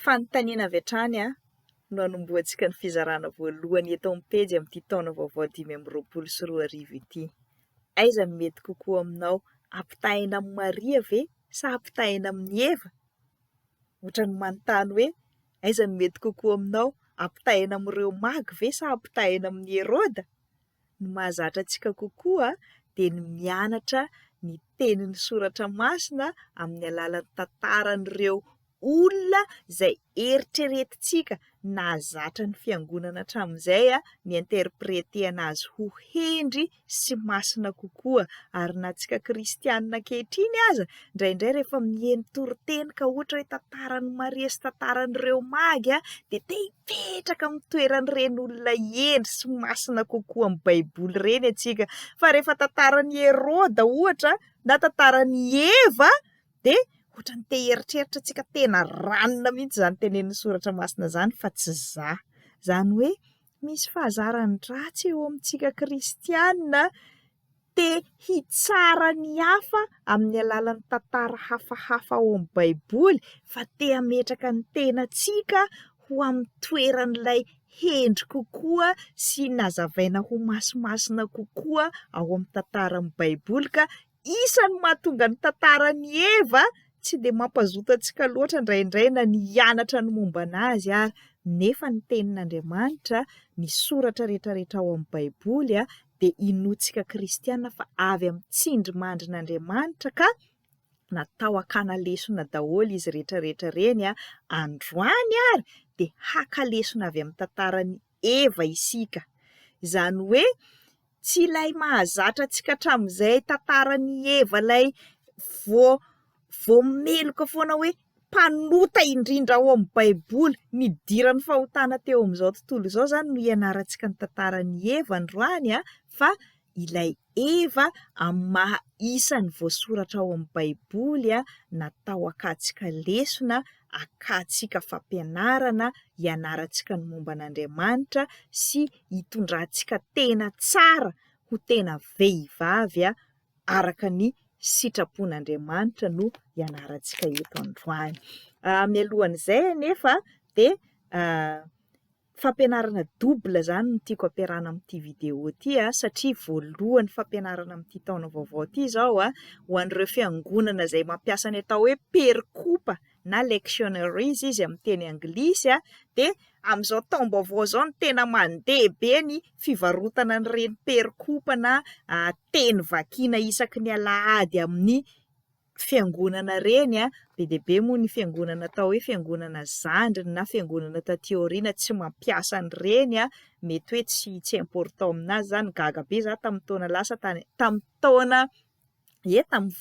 Fanontaniana avy hatrany no hanombohantsika ny fizarana voalohany eto amin'ny pejy amin'ity taona vaovao 2025 ity. Aiza no mety kokoa aminao, ampitahaina amin'i Maria ve sa ampitahaina amin'i Eva? Ohatran'ny manontany hoe aiza no mety kokoa aminao, ampitahaina amin'ireo magy ve sa ampitahaina amin'i Heroda? Ny mahazatra antsika kokoa dia ny mianatra ny tenin'ny soratra masina amin'ny alalan'ny tantaran'ireo olona izay eritreretintsika nahazatra ny fiangonana hatramin'izay ny interpreter-na azy ho hendry sy masina kokoa. Ary na antsika kristianina ankehitriny aza, indraindray rehefa miheno toriteny ka ohatra hoe tantaran'i Maria sy tantaran'ireo magy dia te hipetraka amin'ny toeran'ireny olona hendry sy masina kokoa amin'ny Baiboly ireny antsika. Fa rehefa tantaran'i Heroda ohatra na tantaran'i Eva dia ohatran'ny te hieritreritra antsika tena ranona mihitsy izany tenenin'ny soratra masina izany fa tsy za. Izany hoe misy fahazaran-dratsy eo amintsika kristiana te hitsara ny hafa amin'ny alalan'ny tantara hafahafa ao amin'ny Baiboly fa te hametraka ny tenantsika ho amin'ny toeran'ilay hendry kokoa sy nazavaina ho masimasina kokoa ao amin'ny tantaran'ny Baiboly ka Isan'ny mahatonga ny tantaran'i Eva tsy dia mampazoto antsika loatra indraindray na ny hianatra ny momba an'azy ary, nefa ny Tenin'Andriamanitra, ny soratra rehetrarehetra ao amin'ny Baiboly dia inoantsika kristiana fa avy amin'ny tsindrimandrin'Andriamanitra ka natao hakana lesona daholo izy rehetrarehetra ireny. Androany ary dia haka lesona avy amin'ny tantaran'i Eva isika. Izany hoe Tsy ilay mahazatra antsika hatramin'izay tantaran'i Eva ilay voa voameloka foana hoe mpanota indrindra ao amin'ny Baiboly, nidiran'ny fahotana teo amin'izao tontolo izao izany no hianarantsika ny tantaran'i Eva androany fa ilay Eva amin'ny maha isan'ny voasoratra ao amin'ny Baiboly natao hakantsika lesona, hakantsika fampianarana, hianarantsika ny momba an'Andriamanitra sy hitondrantsika tena tsara ho tena vehivavy araka ny sitrapon'Andriamanitra no ianarantsika eto androany. Mialohan'izay anefa dia fampianarana double izany no tiako ampiarahana amin'ity vidéo ity satria voalohany fampianarana amin'ity taona vaovao ity izao ho an'ireo fiangonana izay mampiasa ny atao hoe perikopa na lectionaries izy amin'ny teny anglisy dia amin'izao taom-baovao izao no tena mandeha be ny fivarotana an'ireny perikopa na teny vakiana isaky ny alahady amin'ny fiangonana ireny. Be dia be moa ny fiangonana atao hoe fiangonana zandriny na fiangonana taty aoriana tsy mampiasa an'ireny, mety hoe tsy tsy important aminazy izany. Gaga be izaho tamin'ny taona lasa tany tamin'ny taona Ie, tamin'ny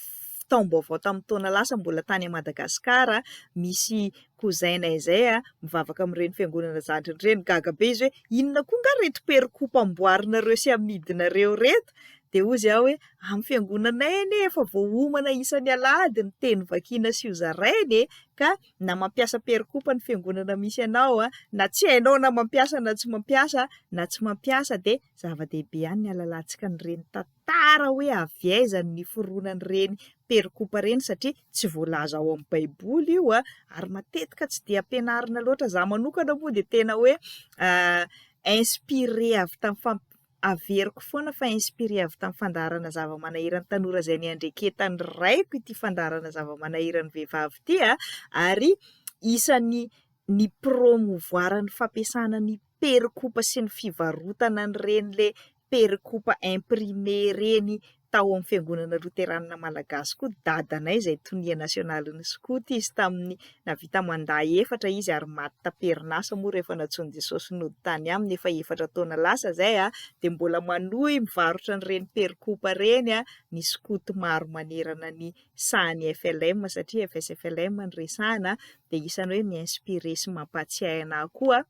taom-baovao tamin'ny taona lasa mbola tany Madagasikara, misy cousin-nay izay mivavaka amin'ireny fiangonana zandriny ireny, gaga be izy hoe inona koa angaha ireto perikopa amboarinareo sy amidinareo ireto? Dia hozy aho hoe amin'ny fiangonanay anie efa voaomana isan'ny alahady ny teny vakiana sy hozaraina e! Ka na mampiasa perikopa ny fiangonana misy anao na tsy hainao na mampiasa na tsy mampiasa na tsy mampiasa dia zava-dehibe ihany ny halalantsika an'ireny tantara hoe avy aiza ny niforonan'ireny perikopa ireny satria tsy voalaza ao amin'ny baiboly io ary matetika tsy dia ampianarina loatra, za manokana moa dia tena hoe inspiré avy tamin'ny famp- averiko foana fa inspiré avy tamin'ny fandaharana zava-manahiran'ny tanora izay niandreketan'ny raiko ity fandaharana zava-manahiran'ny vehivavy ity ary isan'ny ni-promouvoir ny fampiasana ny perikopa sy ny fivarotana an'ireny le perikopa imprimé ireny tao amin'ny fiangonana loteranina malagasy koa dadanay izay tonia nasionalin'ny skoto izy tamin'ny nahavita mandat efatra izy ary maty tam-perinasa moa rehefa nantsoin'i Jesosy nody tany aminy efa efatra taona lasa izay dia mbola manohy mivarotra an'ireny perikopa ireny ny skoto maro manerana ny sahan'ny FLM satria FSFLM no resahana dia isan'ny hoe mi-inspirer sy mampahatsiahy anah koa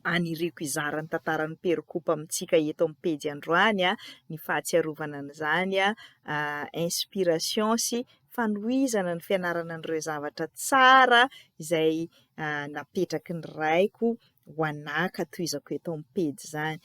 aniriako hizara ny tantaran'ny perikopa amintsika eto amin'ny pejy androany ny fahatsiarovana an'izany inspiration sy fanohizana ny fianarana an'ireo zavatra tsara izay napetraky ny raiko ho anah ka tohizako eto amin'ny pejy izany.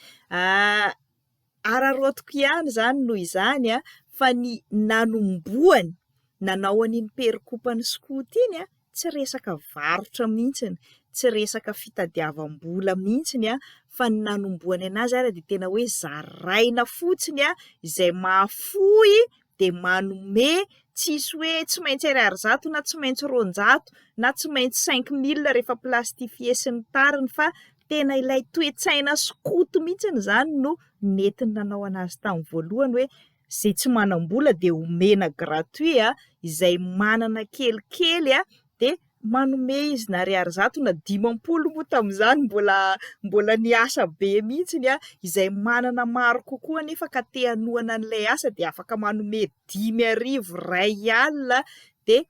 Araraotiko ihany izany noho izany fa ny nanombohany nanao an'iny perikopan'ny skoto iny. Tsy resaka varotra mihitsiny, tsy resaka fitadiavam-bola mihitsiny fa ny nanombohany anazy ary dia tena hoe zaraina fotsiny izay mahafoy dia manome, tsisy hoe tsy maintsy ariary zato na tsy maintsy 200 na tsy maintsy 5000 rehefa plastifié sy ny tariny fa tena ilay toe-tsaina skoto mihitsiny izany no nentiny nanao anazy tamin'ny voalohany hoe izay tsy manam-bola dia omena gratuit a, izay manana kelikely a dia manome izy na ariary 100 na 50 moa tamin'izany mbola mbola niasa be mihitsiny a, izay manana maro kokoa anefa ka te hanohana an'ilay asa dia afaka manome 5000, 1000 dia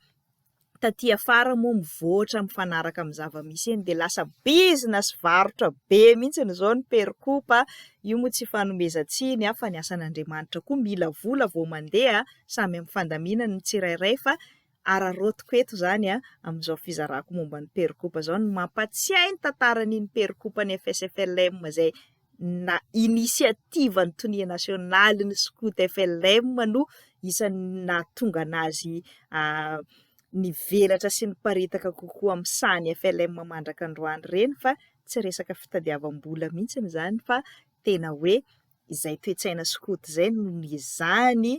taty afara moa mivoatra mifanaraka amin'ny zava-misy eny dia lasa bizina sy varotra be mihitsy izao ny perikopa, io moa tsy ifanomezan-tsiny fa ny asan'Andriamanitra koa mila vola vao mandeha, samy amin'ny fandaminany ny tsirairay fa araraotiko eto izany amin'izao fizarako momba ny perikopa izao ny mampatsiahy ny tantaran'iny perikopan'ny FSFLM izay na initiative ny tonia nasionaly ny scout FLM no isan'ny nahatonga anazy nivelatra sy niparitaka kokoa amin'ny sahan'ny FLM mandraka androany ireny fa tsy resaka fitadiavam-bola mihitsy izany fa tena hoe izay toe-tsaina skoto izay no nezahiny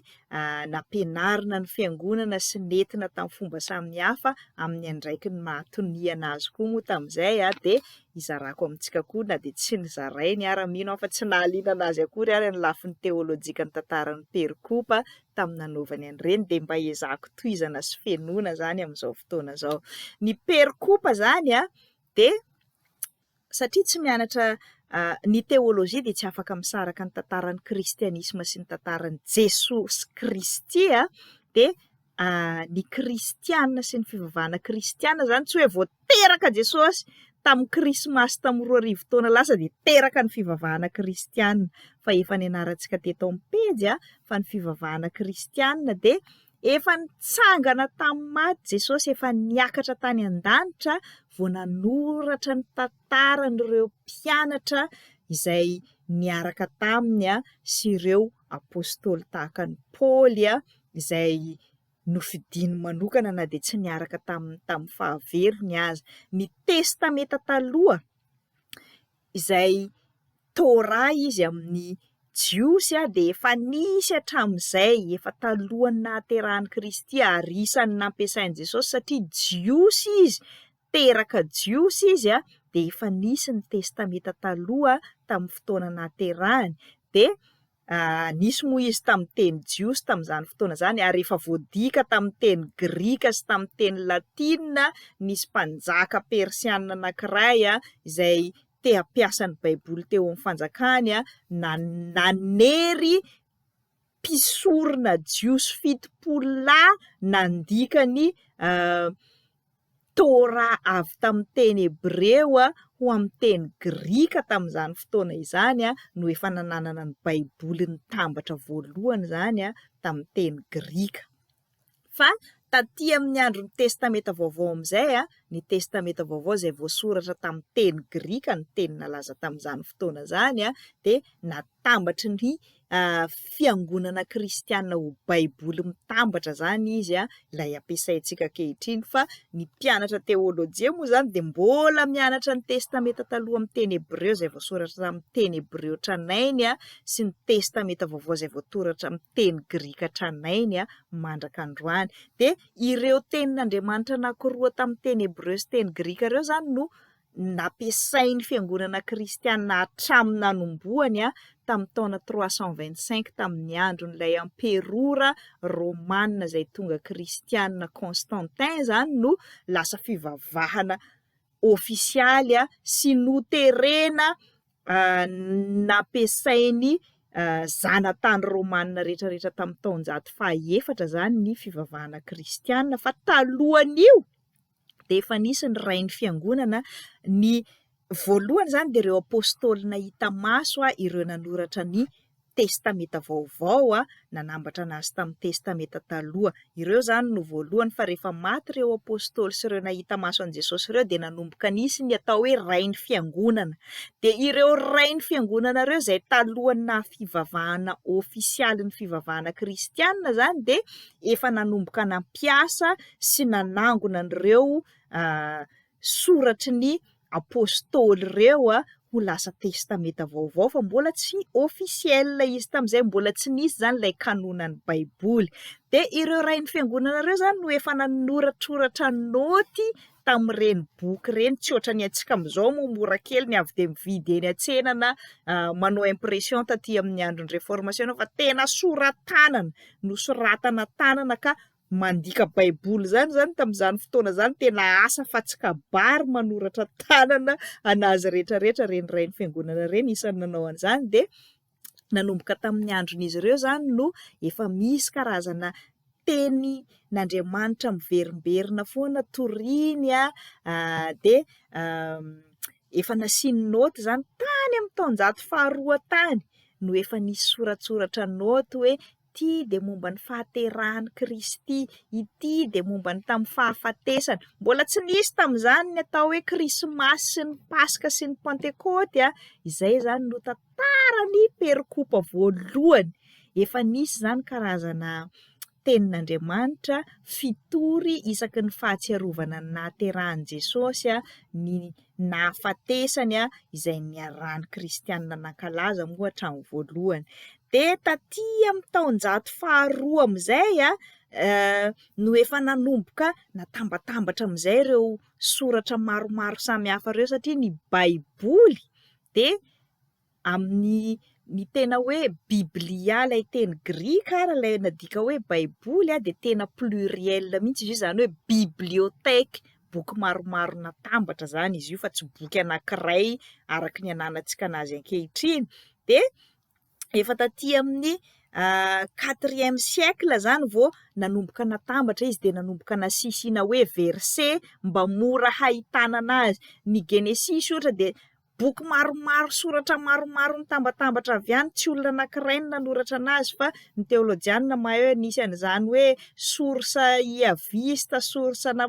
nampianarina ny fiangonana sy nentina tamin'ny fomba samihafa amin'ny andraikiny maha tonia anazy koa moa tamin'izay dia hizarako amintsika koa na dia tsy nozarainy ara, mino aho fa tsy nahaliana anazy akory ary ny lafiny teolojika ny tantaran'ny perikopa tamin'ny nanaovany an'ireny dia mba ezahako tohizana sy fenoina izany amin'izao fotoana izao. Ny perikopa izany dia satria tsy mianatra ny teolojia dia tsy afaka misaraka ny tantaran'ny kristianisma sy ny tantaran'i Jesosy Kristy dia ny kristiana sy ny fivavahana kristiana izany tsy hoe vao teraka Jesosy tamin'ny krismasy tamin'ny 2000 taona lasa dia teraka ny fivavahana kristiana fa efa nianarantsika teto amin'ny pejy fa ny fivavahana kristiana dia Efa nitsangana tamin'ny maty Jesosy, efa niakatra tany an-danitra vao nanoratra ny tantaran'ireo mpianatra izay niaraka taminy sy ireo apostoly tahaka an'i Paoly izay nofidiny manokana na dia tsy niaraka taminy tamin'ny fahavelony aza. Ny Testamenta Taloha izay Torah izy amin'ny Jiosy dia efa nisy hatramin'izay, efa talohan'ny nahaterahan'i Kristy ary isan'ny nampiasain'i Jesosy satria Jiosy izy, teraka Jiosy izy dia efa nisy ny Testamenta Taloha tamin'ny fotoana nahaterahany. Dia Nisy moa izy tamin'ny teny jiosy tamin'izany fotoana izany, ary efa voadika tamin'ny teny grika sy tamin'ny teny latina. Nisy mpanjaka persiana anankiray izay te hampiasa ny Baiboly teo amin'ny fanjakany, nanery mpisorona jiosy 70 lahy nandika ny Torah avy tamin'ny teny hebreo ho amin'ny teny grika tamin'izany fotoana izany no efa nananana ny Baiboly nitambatra voalohany izany tamin'ny teny grika. Fa taty amin'ny andron'ny Testamenta Vaovao amin'izay, ny Testamenta Vaovao izay voasoratra tamin'ny teny grika, ny teny nalaza tamin'izany fotoana izany, dia natambatry ny fiangonana kristiana ho baiboly mitambatra izany izy ilay ampiasaintsika ankehitriny fa ny mpianatra teolojia moa izany dia mbola mianatra ny testamenta taloha amin'ny teny hebreo izay voasoratra tamin'ny teny hebreo tranainy sy ny testamenta vaovao izay voatoratra amin'ny teny grika tranainy mandraka androany. Dia ireo tenin'Andriamanitra anankiroa tamin'ny teny hebreo sy teny grika ireo izany no nampiasain'ny fiangonana kristiana hatramin'ny nanombohany tamin'ny taona 325 tamin'ny andron'ilay amperora romana izay tonga kristiana Constantin izany no lasa fivavahana ofisialy sy noterena nampiasain'ny zanatany romana rehetra rehetra tamin'ny taonjato fahaefatra izany ny fivavahana kristiana fa talohan'io dia efa nisy ny rain'ny fiangonana, ny voalohany izany dia ireo apostoly nahita maso ireo nanoratra ny Testamenta Vaovao, nanambatra anazy tamin'ny Testamenta Taloha. Ireo izany no voalohany fa rehefa maty ireo Apostoly sy ireo nahita maso an'i Jesosy ireo dia nanomboka nisy ny atao hoe Rain'ny Fiangonana. Dia ireo Rain'ny Fiangonana ireo izay talohan'ny naha fivavahana ofisialy ny fivavahana kristiana izany dia efa nanomboka nampiasa sy nanangona an'ireo soratry ny Apostoly ireo ho lasa Testamenta Vaovao fa mbola tsy officiel izy tamin'izay, mbola tsy nisy izany ilay kanonan'ny Baiboly. Dia ireo Rain'ny Fiangonana ireo izany no efa nanoratsoratra naoty tamin'ireny boky ireny, tsy ohatran'ny antsika amin'izao moa mora kely ny avy dia mividy eny an-tsena na manao impression taty amin'ny andron'ny Reformation fa tena sora-tanana, nosoratana tanana ka mandika baiboly izany izany tamin'izany fotoana izany tena asa fa tsy kabary manoratra tanana an'azy rehetra rehetra ireny rain'ny fiangonana ireny isan'ny nanao an'izany dia nanomboka tamin'ny andron'izy ireo izany no efa misy karazana teny n'Andriamanitra miverimberina foana toriny dia efa nasiany naoty izany tany amin'ny taonjato faharoa tany no efa nisy soratsoratra naoty hoe Ity dia momba ny fahaterahan'i Kristy, ity dia momba ny tamin'ny fahafatesany. Mbola tsy nisy tamin'izany ny atao hoe Krismasy sy ny Paska sy ny Pantekôty, izay izany no tantaran'ny perikopa voalohany. Efa nisy izany karazana tenin'Andriamanitra fitory isaky ny fahatsiarovana ny nahaterahan'i Jesosy, ny nahafatesany, izay niarahan'ny kristiana nankalaza moa hatramin'ny voalohany. Dia taty amin'ny taonjato faharoa amin'izay no efa nanomboka natambatambatra amin'izay ireo soratra maromaro samihafa ireo satria ny baiboly dia amin'ny ny tena hoe biblia ilay teny grika ary ilay nadika hoe baiboly dia tena pluriel mihitsy izy io, izany hoe bibliothèque, boky maromaro natambatra izany izy io fa tsy boky anankiray araka ny ananantsika an'azy ankehitriny. Dia efa taty amin'ny quatrième siècle izany vao nanomboka natambatra izy dia nanomboka nasisina hoe verset mba mora hahitana an'azy. Ny Genesisy ohatra dia boky maromaro, soratra maromaro nitambatambatra avy any, tsy olona anankiray no nanoratra an'azy fa ny teolojianina mahay hoe nisy an'izany hoe source iavista, source ana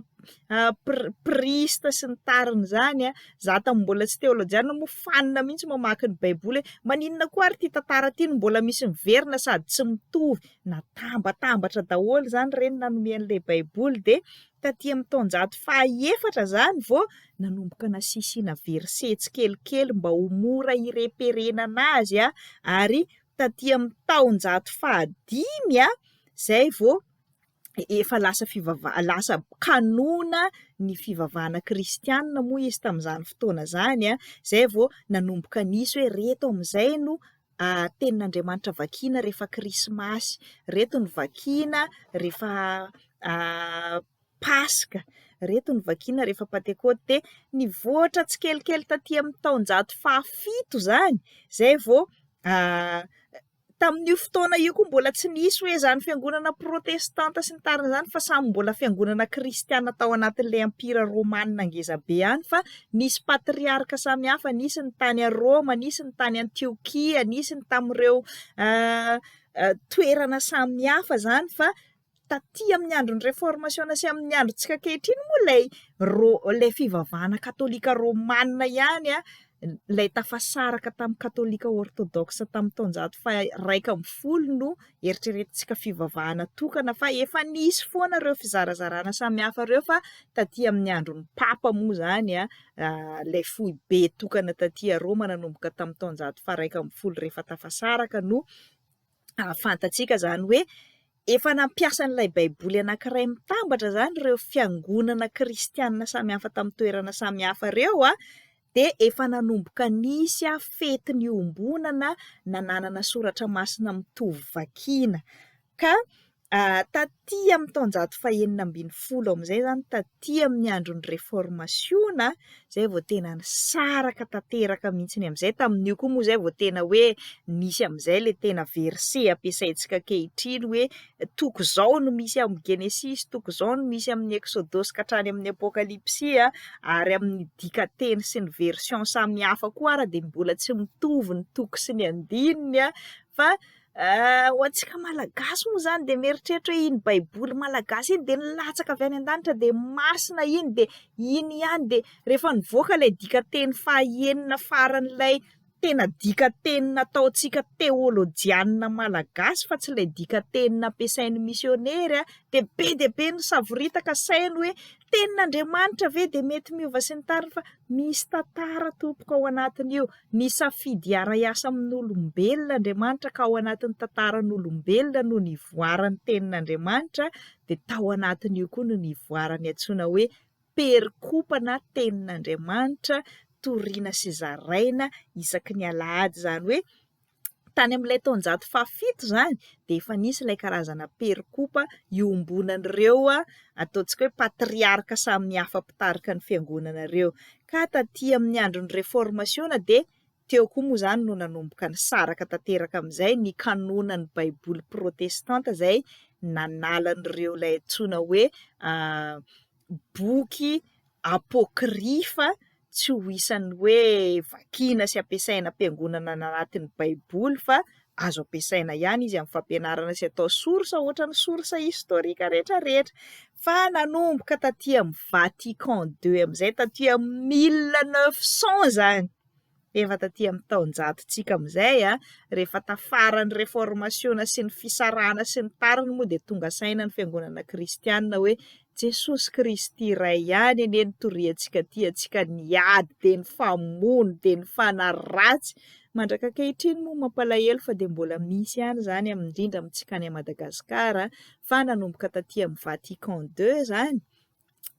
priest sy ny tariny izany an, za tamin'ny mbola tsy teolojiana moa fanina mihitsy mamaky ny baiboly hoe maninona koa ary ity tantara ity no mbola misy miverina sady tsy mitovy, natambatambatra daholo izany ireny nanome an'ilay baiboly dia taty amin'ny taonjato faha efatra izany vao nanomboka nasisina verset tsikelikely mba ho mora hi-reperenana azy an, ary taty amin'ny taonjato faha dimy an, izay vao efa lasa fivavaha- lasa kanona ny fivavahana kristianina moa izy tamin'izany fotoana izany an, izay vao nanomboka nisy hoe ireto amin'izay no tenin'Andriamanitra vakiana rehefa krismasy, ireto no vakiana rehefa paska, ireto no vakiana rehefa pantekôty, dia nivoatra tsikelikely taty amin'ny taonjato fahafito izany izay vao Tamin'io fotoana io koa mbola tsy nisy hoe izany fiangonana protestanta sy ny tariny izany fa samy mbola fiangonana kristiana tao anatin'ilay empira romana ngeza be ihany fa nisy patriarka samihafa, nisy ny tany Roma, nisy ny tany Antiokia, nisy ny tamin'ireo toerana samihafa izany fa taty amin'ny andron'ny reformasiona sy amin'ny androntsika ankehitriny moa ilay ro- ilay fivavahana katolika romana ihany an, ilay tafasaraka tamin'ny katolika ortodoksa tamin'ny taonjato faha-11 no eritreretintsika fivavahana tokana fa efa nisy foana ireo fizarazarana samihafa ireo fa taty amin'ny andron'ny papa moa izany an, ilay foibe tokana taty Roma nanomboka tamin'ny taonjato faha-11 rehefa tafasaraka no fantatsika izany hoe efa nampiasa an'ilay Baiboly anankiray mitambatra izany ireo fiangonana kristianina samihafa tamin'ny toerana samihafa ireo dia efa nanomboka nisy fety niombonana nananana soratra masina mitovy vakiana ka Taty amin'ny taonjato fahenina ambin'ny folo amin'izay izany, taty amin'ny andron'ny Reformasiona, izay vao tena nisaraka tanteraka mihitsy amin'izay. Tamin'io koa moa izay vao tena hoe nisy amin'izay ilay tena verset ampiasaintsika ankehitriny hoe toko izao no misy amin'ny Genesisy, toko izao no misy amin'ny Eksodosy ka hatrany amin'ny Apokalypsy, ary amin'ny dikanteny sy ny version samihafa koa ary dia mbola tsy mitovy ny toko sy ny andininy. Fa ho antsika Malagasy moa izany dia mieritreritra hoe iny baiboly malagasy iny dia nilatsaka avy any an-danitra dia masina iny dia iny ihany dia rehefa nivoaka ilay dikanteny fahaenina faran'ilay tena dikanteny nataontsika teolojianina malagasy fa tsy ilay dikanteny nampiasain'ny misionery dia be dia be ny savoritaka saino hoe tenin'Andriamanitra ve dia mety miova sy ny tariny fa misy tantara tompoko ao anatin'io. Nisafidy hiara-hiasa amin'olombelona Andriamanitra ka ao anatin'ny tantaran'olombelona no nivoaran'ny tenin'Andriamanitra dia tao anatin'io koa no nivoaran'ny antsoina hoe perikopa na tenin'Andriamanitra torina sy zaraina isaky ny alahady. Izany hoe tany amin'ilay taonjato fahafito izany dia efa nisy ilay karazana perikopa iombonan'ireo ataontsika hoe patriarka samihafa mpitarika ny fiangonana ireo. Ka taty amin'ny andron'ny reformasiona dia teo koa moa izany no nanomboka nisaraka tanteraka amin'izay ny kanonan'ny baiboly protestanta izay nanala an'ireo ilay antsoina hoe boky apôkrifa tsy ho isan'ny hoe vakiana sy ampiasaina am-piangonana anatin'ny baiboly fa azo ampiasaina ihany izy amin'ny fampianarana sy atao source ohatran'ny source historique rehetra rehetra. Fa nanomboka taty amin'ny Vatican deux amin'izay taty amin'ny 1900 izany, efa taty amin'ny taonjatontsika amin'izay an, rehefa tafaran'ny reformasiona sy ny fisarahana sy ny tariny moa dia tonga saina ny fiangonana kristiana hoe Jesosy Kristy iray ihany anie no toriantsika aty, antsika niady dia nifamono dia nifanaratsy, mandraka ankehitriny moa mampalahelo fa dia mbola misy ihany izany indrindra amintsika any Madagasikara fa nanomboka taty amin'ny Vatican deux izany,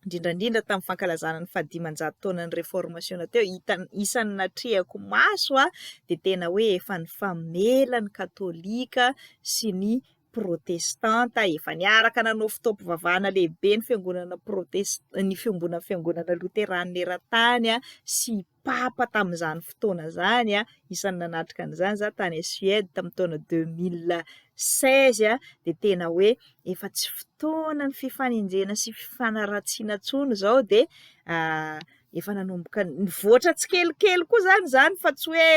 indrindra indrindra tamin'ny fankalazana ny fahadimanjato taonan'ny reformasiona teo, hita isan'ny natrehako maso dia tena hoe efa nifamela ny katolika sy ny protestanta, efa niaraka nanao fotoam-pivavahana lehibe ny fiangonana protest- ny fiombonan'ny fiangonana loteranina eran-tany sy papa tamin'izany fotoana izany, isan'ny nanatrika an'izany za tany Suède tamin'ny taona 2016 dia tena hoe efa tsy fotoanan'ny fifanenjehana sy fifanaratsiana intsony izao dia efa nanomboka nivoatra tsikelikely koa izany izany fa tsy hoe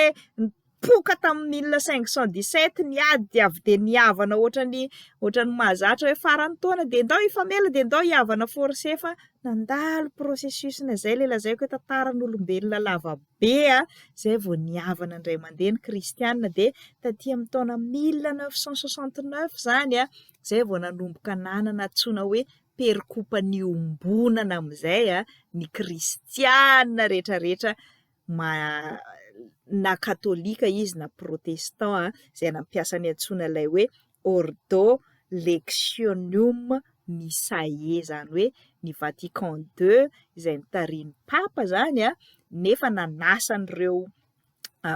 Nipoaka tamin'ny 1517 ny ady dia avy dia nihavana ohatran'ny ohatran'ny mahazatra hoe faran'ny taona dia ndao hifamela dia ndao hihavana forcé fa nandalo processus-na izay ilay lazaiko hoe tantaran'olombelona lava be a, izay vao nihavana indray mandeha ny kristiana dia taty amin'ny taona 1969 izany a, izay vao nanomboka nanana antsoina hoe perikopa niombonana amin'izay a ny kristiana rehetrarehetra na katolika izy na protestant izay nampiasa ny antsoina ilay hoe Ordo Lectionum Missae, izany hoe ny Vatican ii izay notarihin'ny Papa izany nefa nanasa an'ireo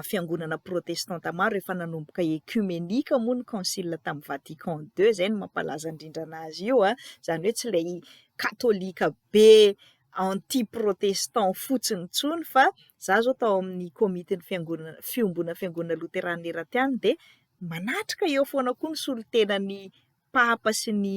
fiangonana protestanta maro, efa nanomboka ecumenika moa ny concile tamin'ny Vatican ii, izay no mampalaza indrindra an'azy io, izany hoe tsy ilay katolika be anti protestant fotsiny intsony fa za zao tao amin'ny komitin'ny fiangonana fiombonan'ny fiangonana loterana eran-tany dia manatrika eo foana koa ny solontenan'ny papa sy ny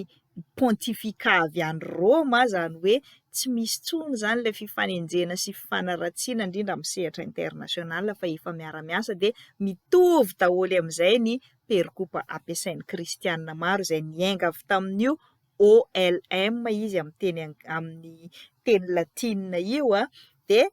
pontificat avy any Roma izany hoe tsy misy intsony izany ilay fifanenjehana sy fifanaratsiana indrindra amin'ny sehatra international fa efa miara-miasa dia mitovy daholo amin'izay ny perikopa ampiasain'ny kristiana maro izay niainga avy tamin'io OLM izy amin'ny teny amin'ny teny latinina io dia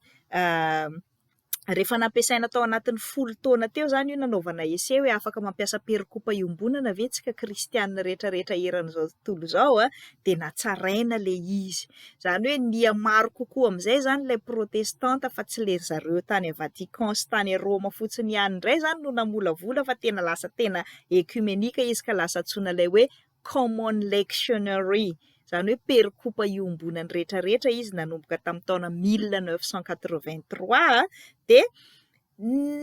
rehefa nampiasaina tao anatin'ny folo taona teo izany io nanaovana essai hoe afaka mampiasa perikopa iombonana ve tsika kristianina rehetra rehetra eran'izao tontolo izao dia natsaraina ilay izy. Izany hoe niha maro kokoa amin'izay izany ilay protestanta fa tsy ilay ry zareo tany Vatican sy tany Roma fotsiny ihany indray izany no namolavola fa tena lasa tena ecumenika izy ka lasa antsoina ilay hoe Common Lectionary, izany hoe perikopa iombonan'ny rehetra rehetra izy nanomboka tamin'ny taona 1983 dia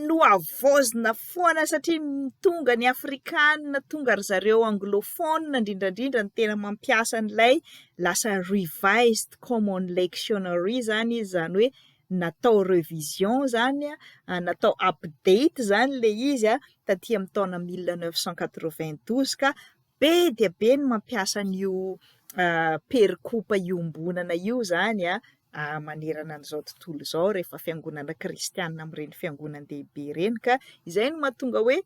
nohavaozina foana satria tonga ny afrikana, tonga ry zareo anglophone indrindra indrindra no tena mampiasa an'ilay lasa Revised Common Lectionary izany izy, izany hoe natao revision izany, natao update izany ilay izy taty amin'ny taona 1992 ka be dia be ny mampiasa an'io perikopa iombonana io izany manerana an'izao tontolo izao rehefa fiangonana kristiana amin'ireny fiangonan-dehibe ireny ka izay no mahatonga hoe.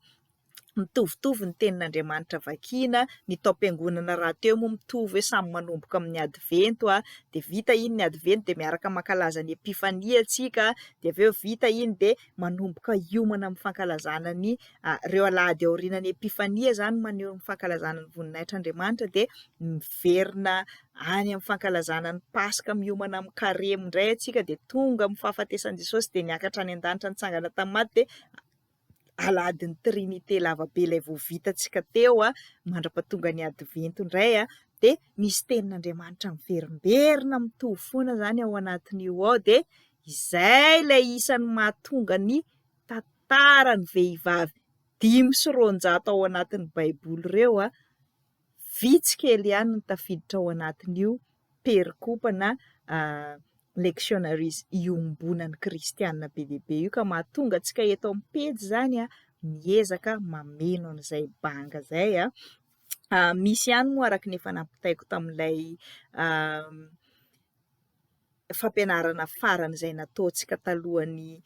Mitovitovy ny tenin'Andriamanitra vakiana, ny taom-piangonana rahateo moa mitovy hoe samy manomboka amin'ny advento, dia vita iny ny advento dia miaraka mankalaza ny epifania tsika, dia avy eo vita iny dia manomboka hiomana amin'ny fankalazana ny ireo alahady aorianan'ny epifania izany maneho ny fankalazana ny voninahitr'Andriamanitra dia miverina any amin'ny fankalazana ny paska miomana amin'ny karemy indray antsika dia tonga amin'ny fahafatesan'i Jesosy dia niakatra any an-danitra nitsangana tamin'ny maty dia alahadin'ny trinite lavabe ilay vao vitantsika teo mandra-pahatonga ny advento indray dia misy tenin'Andriamanitra miverimberina mitovy foana izany ao anatin'io ao dia izay ilay isan'ny mahatonga ny tantaran'ny vehivavy 205 ao anatin'ny baiboly ireo vitsy kely ihany no tafiditra ao anatin'io perikopa na lectionaries iombonan'ny kristiana be dia be io ka mahatonga antsika eto amin'ny pejy izany miezaka mameno an'izay banga izay. Misy ihany moa araka ny efa nampitaiko tamin'ilay fampianarana farany izay nataontsika talohan'ny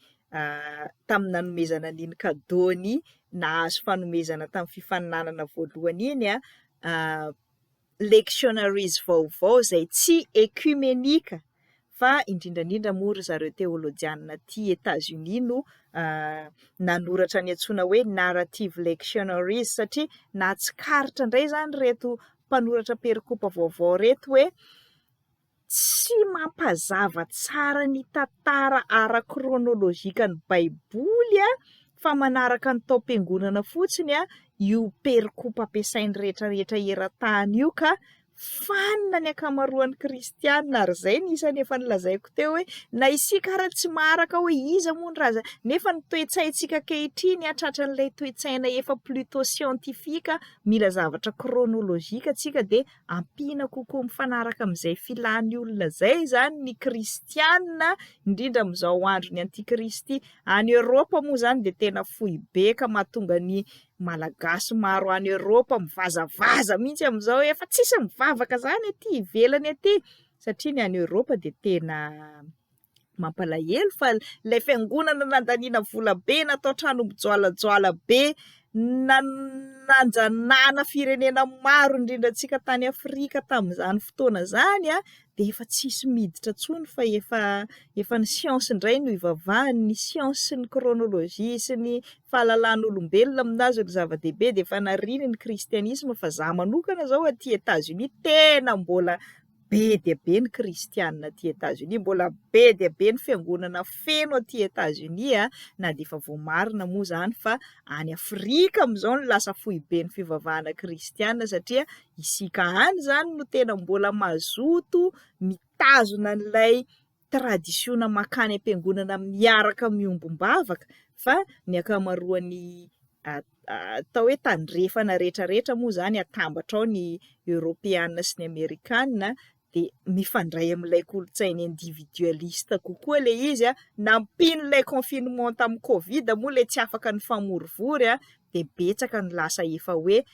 tamin'ny nanomezana an'iny cadeau ny nahazo fanomezana tamin'ny fifaninanana voalohany iny lectionaries vaovao izay tsy ekumenika fa indrindra indrindra moa ry zareo teolojianina aty Etats-Unis no nanoratra ny antsoina hoe narrative lectionaries satria nahatsikaritra indray izany ireto mpanoratra perikopa vaovao ireto hoe tsy mampazava tsara ny tantara ara-kronolojikan'ny Baiboly fa manaraka ny taom-piangonana fotsiny io perikopa ampiasain'ny rehetrarehetra eran-tany io ka fanina ny ankamaroan'ny kristiana ary izay ny isan'ny efa nolazaiko teo hoe na isika ara tsy maharaka hoe iza moa ny raza nefa ny toe-tsaintsika ankehitriny tratran'ilay toe-tsaina efa plutôt scientifique mila zavatra chronologique tsika dia ampiana kokoa mifanaraka amin'izay filan'ny olona izay izany ny kristiana, indrindra amin'izao andron'ny antikristy. Any Eoropa moa izany dia tena foibe ka mahatonga ny Malagasy maro any Eoropa mivazavaza mihitsy amin'izao hoe efa tsisy mivavaka izany aty ivelany aty, satria ny any Eoropa dia tena Mampalahelo fa ilay fiangonana nandaniana vola be, natao trano mijoalajoala be, nanjanahana firenena maro indrindra antsika tany Afrika tamin'izany fotoana izany dia efa tsisy miditra intsony fa efa efa ny siansa indray no ivavahany, ny siansa sy ny chronologie sy ny fahalalan'olombelona aminazy no zava-dehibe dia efa nariany ny kristianisma fa za manokana izao aty Etats-Unis tena mbola Be dia be ny kristiana aty Etazonia, mbola be dia be ny fiangonana feno aty Etazonia, na dia efa voamarina moa izany fa any Afrika amin'izao no lasa foiben'ny fivavahana kristiana satria isika any izany no tena mbola mazoto mitazona an'ilay tradisiona mankany am-piangonana miaraka miombom-bavaka fa ny ankamaroan'ny atao hoe tandrefana rehetrarehetra moa izany atambatra ao ny eoropeana sy ny amerikana dia mifandray amin'ilay kolontsaina individualiste kokoa ilay izy, nampian'ilay confinement tamin'ny covid moa ilay tsy afaka nifamorivory dia betsaka ny lasa efa hoe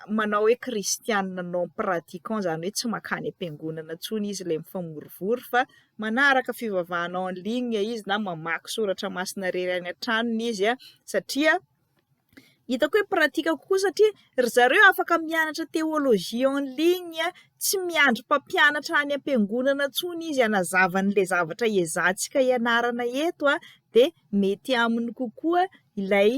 manao hoe kristianina non pratiquant, izany hoe tsy mankany am-piangonana intsony izy ilay mifamorivory fa manaraka fivavahana en ligne izy na mamaky soratra masina irery any an-tranony izy satria hitako hoe pratique kokoa satria ry zareo afaka mianatra théologie en ligne, tsy miandry mpampianatra any am-piangonana intsony izy hanazava an'ilay zavatra ezahantsika ianarana eto dia mety aminy kokoa ilay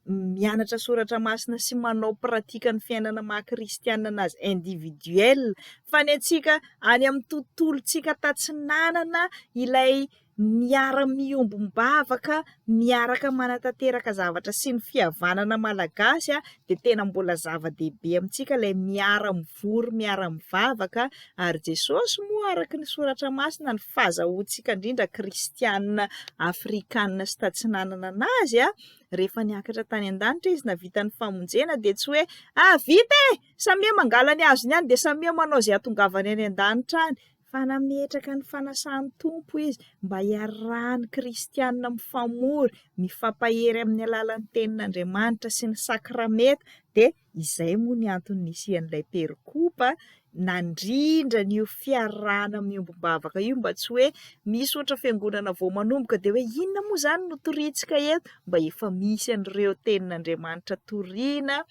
mianatra soratra masina sy manao pratique ny fiainana maha kristianina anazy individuel fa ny antsika any amin'ny tontolontsika tatsinanana ilay miara miombom-bavaka miaraka manatanteraka zavatra sy ny fihavanana malagasy dia tena mbola zava-dehibe amintsika ilay miara mivory miara mivavaka ary Jesosy moa araka ny soratra masina ny fahazahoantsika indrindra kristianina afrikanina sy tatsinanana anazy Rehefa niakatra tany an-danitra izy nahavita ny famonjena dia tsy hoe ah vita e! Samia mangala ny azony any dia samia manao izay hatongavany any an-danitra any fa nametraka ny fanasan'ny Tompo izy mba hiarahan'ny kristiana mifamory, mifampahery amin'ny alalan'ny tenin'Andriamanitra sy ny sakrameta dia izay moa ny antony nisian'ilay perikopa nandrindra an'io fiarahana miombom-bavaka io mba tsy hoe misy ohatra fiangonana vao manomboka dia hoe inona moa izany no toriantsika eto, mba efa misy an'ireo tenin'Andriamanitra toriana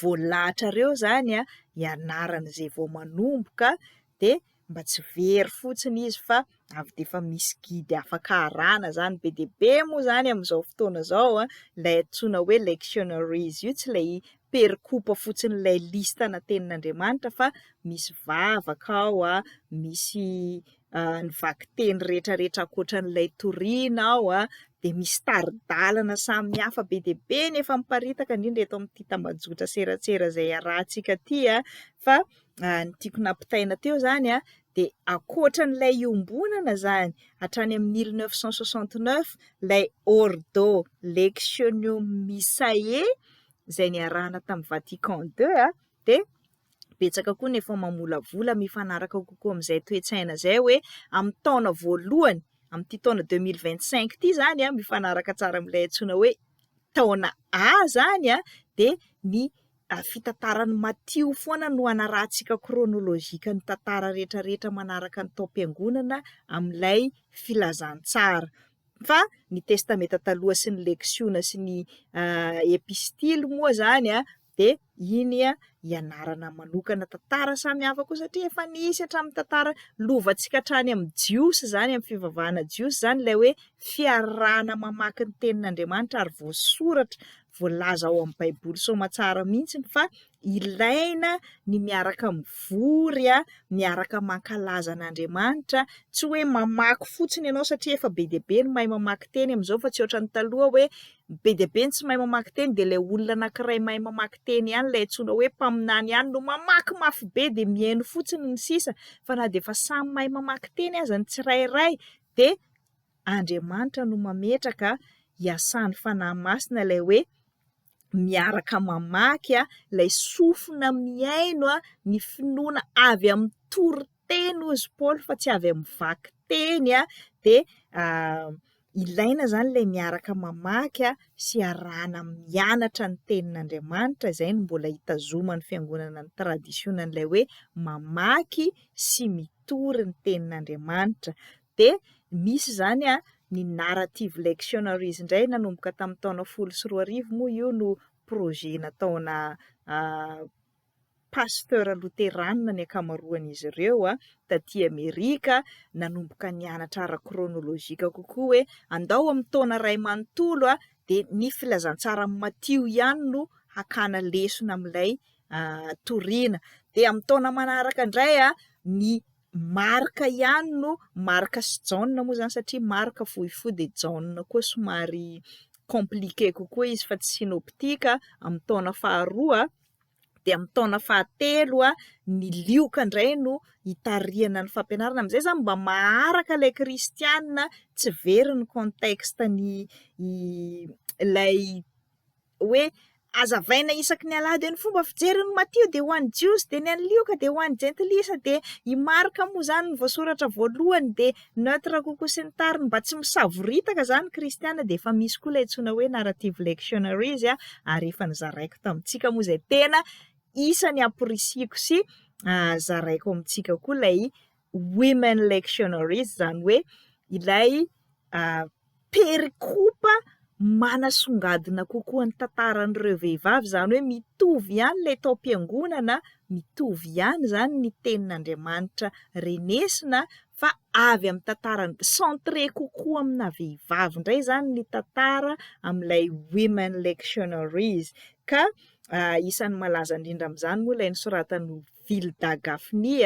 voalahatra ireo izany hianaran'izay vao manomboka dia mba tsy very fotsiny izy fa avy dia efa misy guide afaka arahana izany. Be dia be moa izany amin'izao fotoana izao ilay antsoina hoe lectionaries io, tsy ilay perikopa fotsiny ilay liste-na tenin'Andriamanitra fa misy vavaka ao, misy ny vakiteny rehetrarehetra ankoatran'ilay toriana ao, dia misy tari-dalana samihafa be dia be ny efa miparitaka indrindra eto amin'ity tambajotra serasera izay iarahantsika ity fa ny tiako nampitaina teo izany dia ankoatran'ilay iombonana izany hatrany amin'ny 1969 ilay Ordo Lectionum Missae izay niarahana tamin'ny Vatican ii dia betsaka koa ny efa mamolavola mifanaraka kokoa amin'izay toe-tsaina izay hoe amin'ny taona voalohany amin'ity taona 2025 ity izany mifanaraka tsara amin'ilay antsoina hoe taona A izany dia ny fitantaran'i Matio foana no hanarahantsika chronologique ny tantara rehetra rehetra manaraka ny taom-piangonana amin'ilay filazantsara. Fa ny testamenta taloha sy ny leksiona sy ny epistily moa izany dia iny ianarana manokana tantara samihafa koa satria efa nisy hatramin'ny tantara lovantsika hatrany amin'ny jiosy izany, amin'ny fivavahana jiosy izany ilay hoe fiarahana mamaky ny tenin'Andriamanitra ary voasoratra voalaza ao amin'ny baiboly soamatsara mihitsy fa ilaina ny miaraka mivory, miaraka mankalaza an'Andriamanitra, tsy hoe mamaky fotsiny ianao satria efa be dia be ny mahay mamaky teny amin'izao fa tsy ohatran'ny taloha hoe be dia be ny tsy mahay mamaky teny dia ilay olona anankiray mahay mamaky teny ihany ilay antsoina hoe mpaminany ihany no mamaky mafy be dia mihaino fotsiny ny sisa fa na dia efa samy mahay mamaky teny aza ny tsirairay dia Andriamanitra no mametraka hiasan'ny Fanahy Masina ilay hoe miaraka mamaky, ilay sofina mihaino ny finoana avy amin'ny toriteny hozy Paoly fa tsy avy amin'ny vakiteny dia ilaina izany ilay miaraka mamaky sy arahana mianatra ny tenin'Andriamanitra, izay no mbola hitazoman'ny fiangonana ny tradisionan'ilay hoe mamaky sy mitory ny tenin'Andriamanitra. Dia misy izany ny narrative lectionaries indray nanomboka tamin'ny taona 2010 moa io no projet nataona pasteur loterana ny ankamaroan'izy ireo taty Amerika, nanomboka nianatra ara-chronologique kokoa hoe andao amin'ny taona iray manontolo dia ny filazantsaran'i Matio ihany no hakana lesona amin'ilay toriana. Dia amin'ny taona manaraka indray ny Marka ihany no, Marka sy Jaona moa izany satria Marka fohifohy dia Jaona koa somary compliqué kokoa izy fa tsy synoptique, amin'ny taona faharoa, dia amin'ny taona fahatelo ny Lioka indray no hitarihana ny fampianarana, amin'izay izany mba maharaka ilay kristiana tsy very ny contexte ny ilay hoe hazavaina isaky ny alahady hoe ny fomba fijerin'i Matio dia ho an'ny Jiosy, dia ny an'i Lioka dia ho an'ny Jentilisa, dia i Marka moa izany no voasoratra voalohany dia neutre kokoa sy ny tariny, mba tsy misavoritaka izany ny kristiana dia efa misy koa ilay antsoina hoe narrative lectionaries ary efa nozaraiko tamintsika moa izay tena isany amporisihiko sy zaraiko amintsika koa ilay women lectionaries izany hoe ilay perikopa manasongadina kokoa ny tantaran'ireo vehivavy, izany hoe mitovy ihany ilay taom-piangonana, mitovy ihany izany ny tenin'Andriamanitra renesina fa avy amin'ny tantarany, centré kokoa amina vehivavy indray izany ny tantara amin'ilay women lectionaries ka isan'ny malaza indrindra amin'izany moa ilay nosoratan'i Vilda Gafni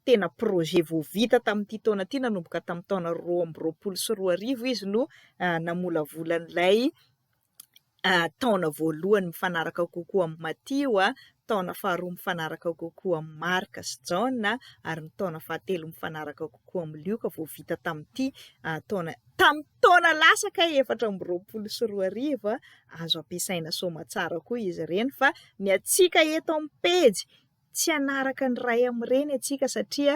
tena projet vao vita tamin'ity taona ity, nanomboka tamin'ny taona 2022 izy no namolavola an'ilay taona voalohany mifanaraka kokoa amin'i Matio, taona faharoa mifanaraka kokoa amin'i Marka sy Jaona ary ny taona fahatelo mifanaraka kokoa amin'i Lioka vao vita tamin'ity taona, tamin'ny taona lasa kay 2024, azo ampiasaina soamatsara koa izy ireny fa ny antsika eto amin'ny pejy. Tsy hanaraka ny ray amin-dreny antsika satria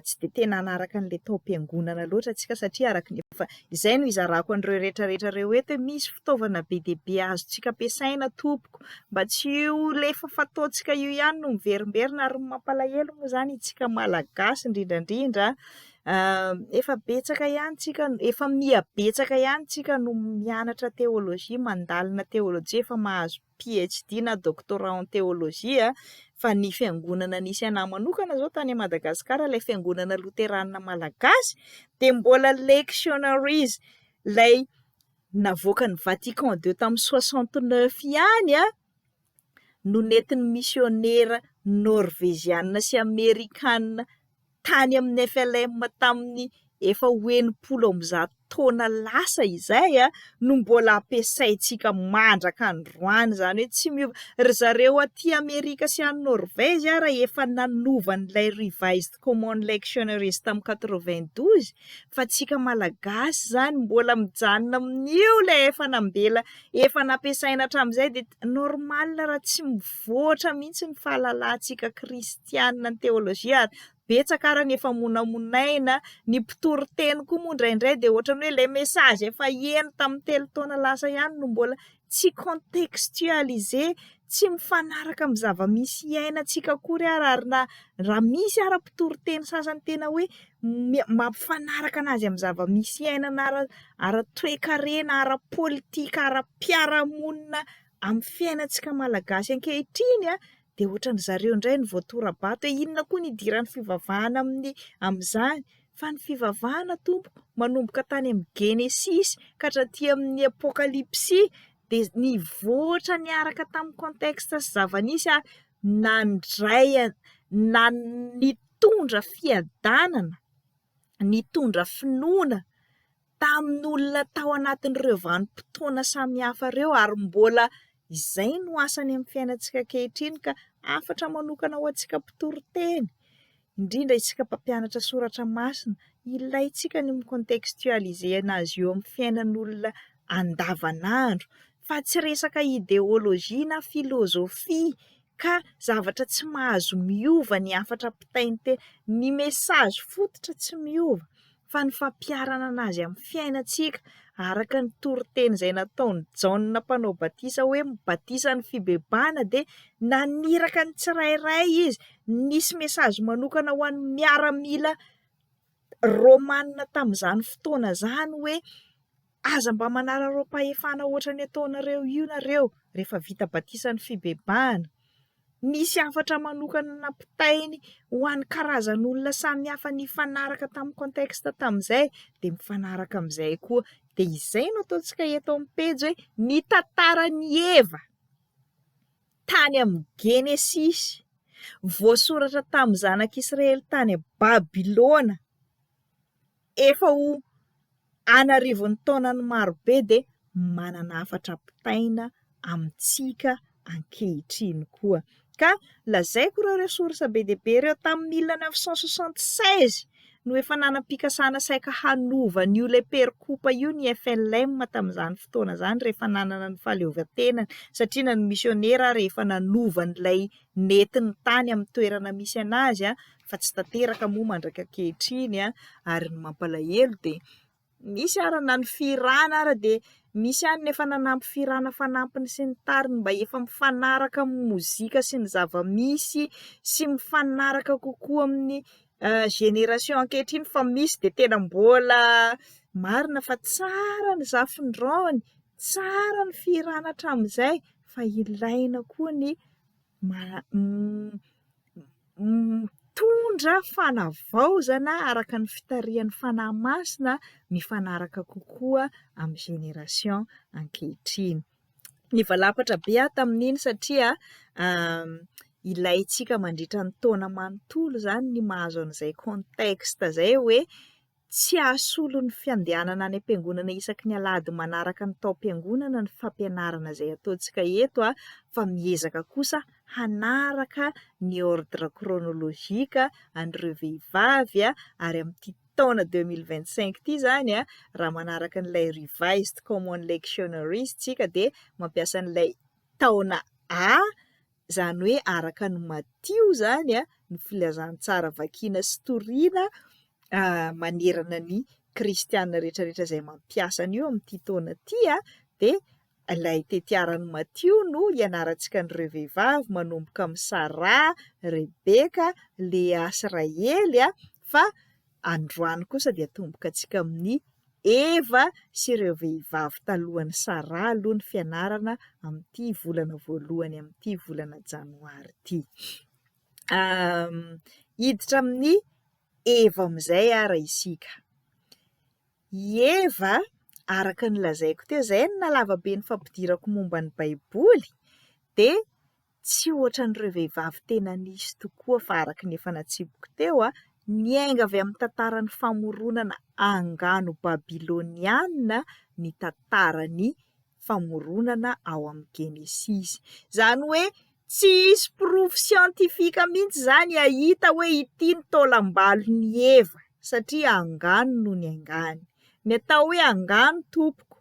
tsy dia tena hanaraka an'ilay taom-piangonana loatra antsika satria araka ny efa izay no izarako an'ireo rehetra rehetra ireo eto hoe misy fitaovana be dia be azontsika ampiasaina tompoko mba tsy io ilay efa fataontsika io ihany no miverimberina ary ny mampalahelo moa izany isika Malagasy indrindra indrindra efa betsaka ihany tsika efa miha betsaka ihany tsika no mianatra teolojia mandalina teolojia efa mahazo PHD na doctorat en théologie fa ny fiangonana nisy anah manokana zao tany Madagasikara ilay fiangonana loterana malagasy dia mbola lectionaries ilay navoakan'ny Vatican II tamin'ny 69 ihany no nentin'ny misionera norveziana sy amerikana tany amin'ny FLM tamin'ny efa ho 160 taona lasa izay no mbola ampiasaintsika mandraka androany, izany hoe tsy miova. Ry zareo aty Amerika sy any Norvezy ara efa nanova an'ilay Revised Common Lectionaries tamin'ny 92 fa tsika Malagasy izany mbola mijanona amin'io ilay efa nambela efa nampiasaina hatramin'izay dia normal raha tsy mivoatra mihitsy ny fahalalantsika kristianina ny teolojia ary betsaka ara ny efa monamonaina, ny mpitory teny koa moa indraindray dia ohatran'ny hoe ilay message efa heno tamin'ny 3 taona lasa ihany no mbola tsy contextualisé, tsy mifanaraka amin'ny zava-misy iainantsika akory ara ary na raha misy ara mpitory teny sasany tena hoe mampifanaraka anazy amin'ny zava-misy iainana ara-toekarena, ara-politika, ara-piarahamonina amin'ny fiainantsika malagasy ankehitriny dia ohatran'ny zareo indray no voatora-bato hoe inona koa ny idiran'ny fivavahana amin'ny amin'izany fa ny fivavahana tompoko manomboka tany amin'ny Genesisy ka hatraty amin'ny Apokalypsy dia nivoatra niaraka tamin'ny contexte sy zava-nisy ary nandray na nitondra fiadanana, nitondra finoana tamin'olona tao anatin'ireo vanim-potoana samihafa ireo ary mbola izay no asany amin'ny fiainantsika ankehitriny ka hafatra manokana ho antsika mpitory teny, indrindra isika mpampianatra soratra masina, ilaintsika ny mi-contextualiser anazy io amin'ny fiainan'olona andavanandro fa tsy resaka idéologie na philosophie ka zavatra tsy mahazo miova ny hafatra ampitainy teny, ny message fototra tsy miova fa ny fampiharana anazy amin'ny fiainantsika araka ny toriteny izay nataon'i Jaona mpanao batisa hoe batisa ny fibebahana dia naniraka ny tsirairay izy, nisy message manokana ho an'ny miaramila Romana tamin'izany fotoana izany hoe aza mba manararaom-pahefana ohatran'ny ataonareo io nareo rehefa vita batisan'ny fibebahana. Nisy hafatra manokana nampitainy ho an'ny karazan'olona samihafa nifanaraka tamin'ny contexte tamin'izay dia mifanaraka amin'izay koa. Dia izay no ataontsika eto amin'ny pejy hoe ny tantaran'i Eva tany amin'ny Genesisy, voasoratra tamin'ny zanak'Israely tany Babylona efa ho an'arivony taonany marobe dia manana hafatra ampitaina amintsika ankehitriny koa. Ka lazaiko ireo ressources be dia be ireo tamin'ny 1976 no efa nanam-pikasana saika hanova an'io ilay perikopa io ny FLM tamin'izany fotoana izany rehefa nanana ny fahaleovantenany satria na ny misionera ary efa nanova an'ilay nentiny tany amin'ny toerana misy anazy fa tsy tanteraka moa mandraka ankehitriny ary ny mampalahelo dia Misy ara na ny fihirana ara dia misy ihany ny efa nanampy fihirana fanampiny sy ny tariny mba efa mifanaraka amin'ny mozika sy ny zava-misy sy mifanaraka kokoa amin'ny génération ankehitriny fa misy dia tena mbola marina fa tsara ny zafindraony, tsara ny fihirana hatramin'izay fa ilaina koa ny mitondra fanavaozana araka ny fitarihan'ny Fanahy Masina mifanaraka kokoa amin'ny génération ankehitriny. Nivalapatra be aho tamin'iny satria ilaintsika mandritra ny taona manontolo izany ny mahazo an'izay contexte izay hoe Tsy hahasolo ny fiandehanana any am-piangonana isaky ny alahady manaraka ny taom-piangonana ny fampianarana izay ataontsika eto fa miezaka kosa hanaraka ny ordre chronologique an'ireo vehivavy ary amin'ity taona 2025 ity izany raha manaraka an'ilay Revised Common Lectionary isika dia mampiasa an'ilay taona A. Izany hoe araka an'i Matio izany ny filazantsara vakiana sy toriana manerana ny kristiana rehetra rehetra izay mampiasa an'io amin'ity taona ity dia ilay tetiaran'i Matio no ianarantsika an'ireo vehivavy manomboka amin'i Saraha, Rebeka, Lea sy Rahely fa androany kosa dia atomboka antsika amin'ny Eva sy ireo vehivavy talohan'i Saraha aloha ny fianarana amin'ity volana voalohany amin'ity volana janoary ity. Hiditra amin'i Eva amin'izay ara isika. I Eva, araka ny lazaiko teo, izay no nahalava be ny fampidirako momba ny Baiboly, dia tsy ohatran'ireo vehivavy tena nisy tokoa fa araka ny efa natsipiko teo, niainga avy amin'ny tantaran'ny famoronana angano babyloniana ny tantaran'ny famoronana ao amin'ny Genesisy. Izany hoe tsy hisy porofo siantifika mihitsy izany hahita hoe ity ny taolam-balon'i Eva satria angano no niaingany. Ny atao hoe angano tompoko,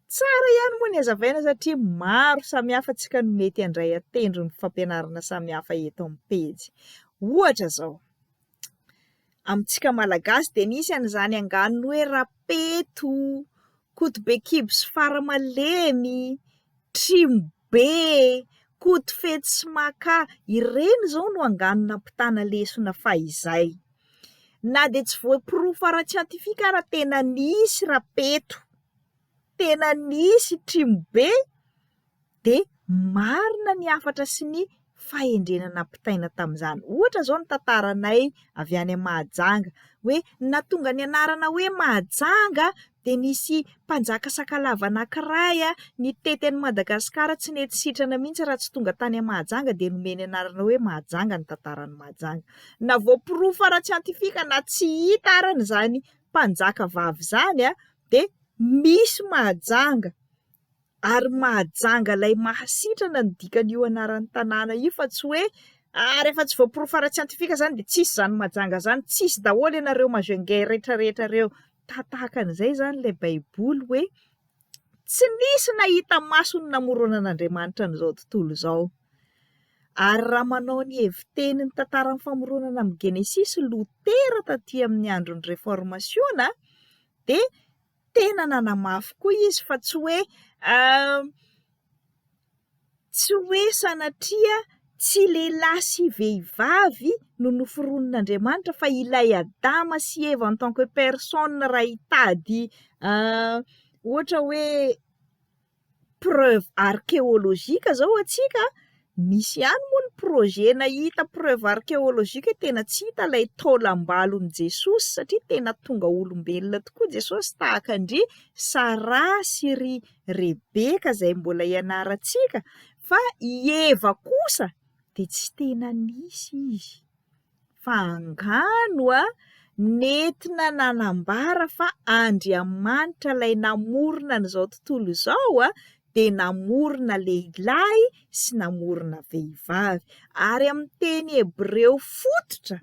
Tsara ihany moa ny hazavaina satria maro samihafa tsika no mety handray an-tendrony fampianarana samihafa eto amin'ny pejy. Ohatra izao, amintsika Malagasy dia nisy an'izany anganony hoe Rapeto, Kotobekibo sy Faramalemy, Trimobe, Kotofetsy sy Maka, ireny izao no angano nampitana lesona fahizay. Na dia tsy voaporofo ara-tsiantifika ara tena nisy Rapeto, tena nisy Trimobe dia marina ny hafatra sy ny fahendrena nampitaina tamin'izany. Ohatra izao ny tantaranay avy any Mahajanga hoe ny nahatonga ny anarana hoe Mahajanga dia nisy mpanjaka sakalava anankiray nitety an'i Madagasikara tsy nety sitrana mihitsy raha tsy tonga tany Mahajanga dia nomeny anarana hoe Mahajanga ny tantaran'i Mahajanga. Na voaporofo ara-tsiantifika na tsy hita arany izany mpanjaka vavy izany dia misy Mahajanga ary Mahajanga ilay mahasitrana no dikan'io anaran'ny tanàna io fa tsy hoe ah rehefa tsy voaporofo ara-tsiantifika izany dia tsisy izany Mahajanga izany, tsisy daholo ianareo Majungains rehetrarehetra ireo. Tahatahaka an'izay izany ilay baiboly hoe tsy nisy nahita maso ny namoronan'Andriamanitra an'izao tontolo izao. Ary raha manao ny hevi-teny ny tantaran'ny famoronana amin'ny Genesisy Lotera taty amin'ny andron'ny Reformasiona dia tena nanamafy koa izy fa tsy hoe tsy hoe sanatria tsy lehilahy sy vehivavy no noforonin'Andriamanitra fa ilay Adama sy Eva en tant que personne raha hitady ohatra hoe preuve archéologique zao antsika, misy ihany moa ny projet nahita preuve archéologique hoe tena tsy hita ilay taolam-balon'i Jesosy satria tena tonga olombelona tokoa Jesosy tahaka an-dry Sarah sy ry Rebeka izay mbola ianarantsika fa i Eva kosa dia tsy tena nisy izy. fa angano nentina nanambara fa Andriamanitra ilay namorona an'izao tontolo izao dia namorona lehilahy sy namorona vehivavy. Ary amin'ny teny hebreo fototra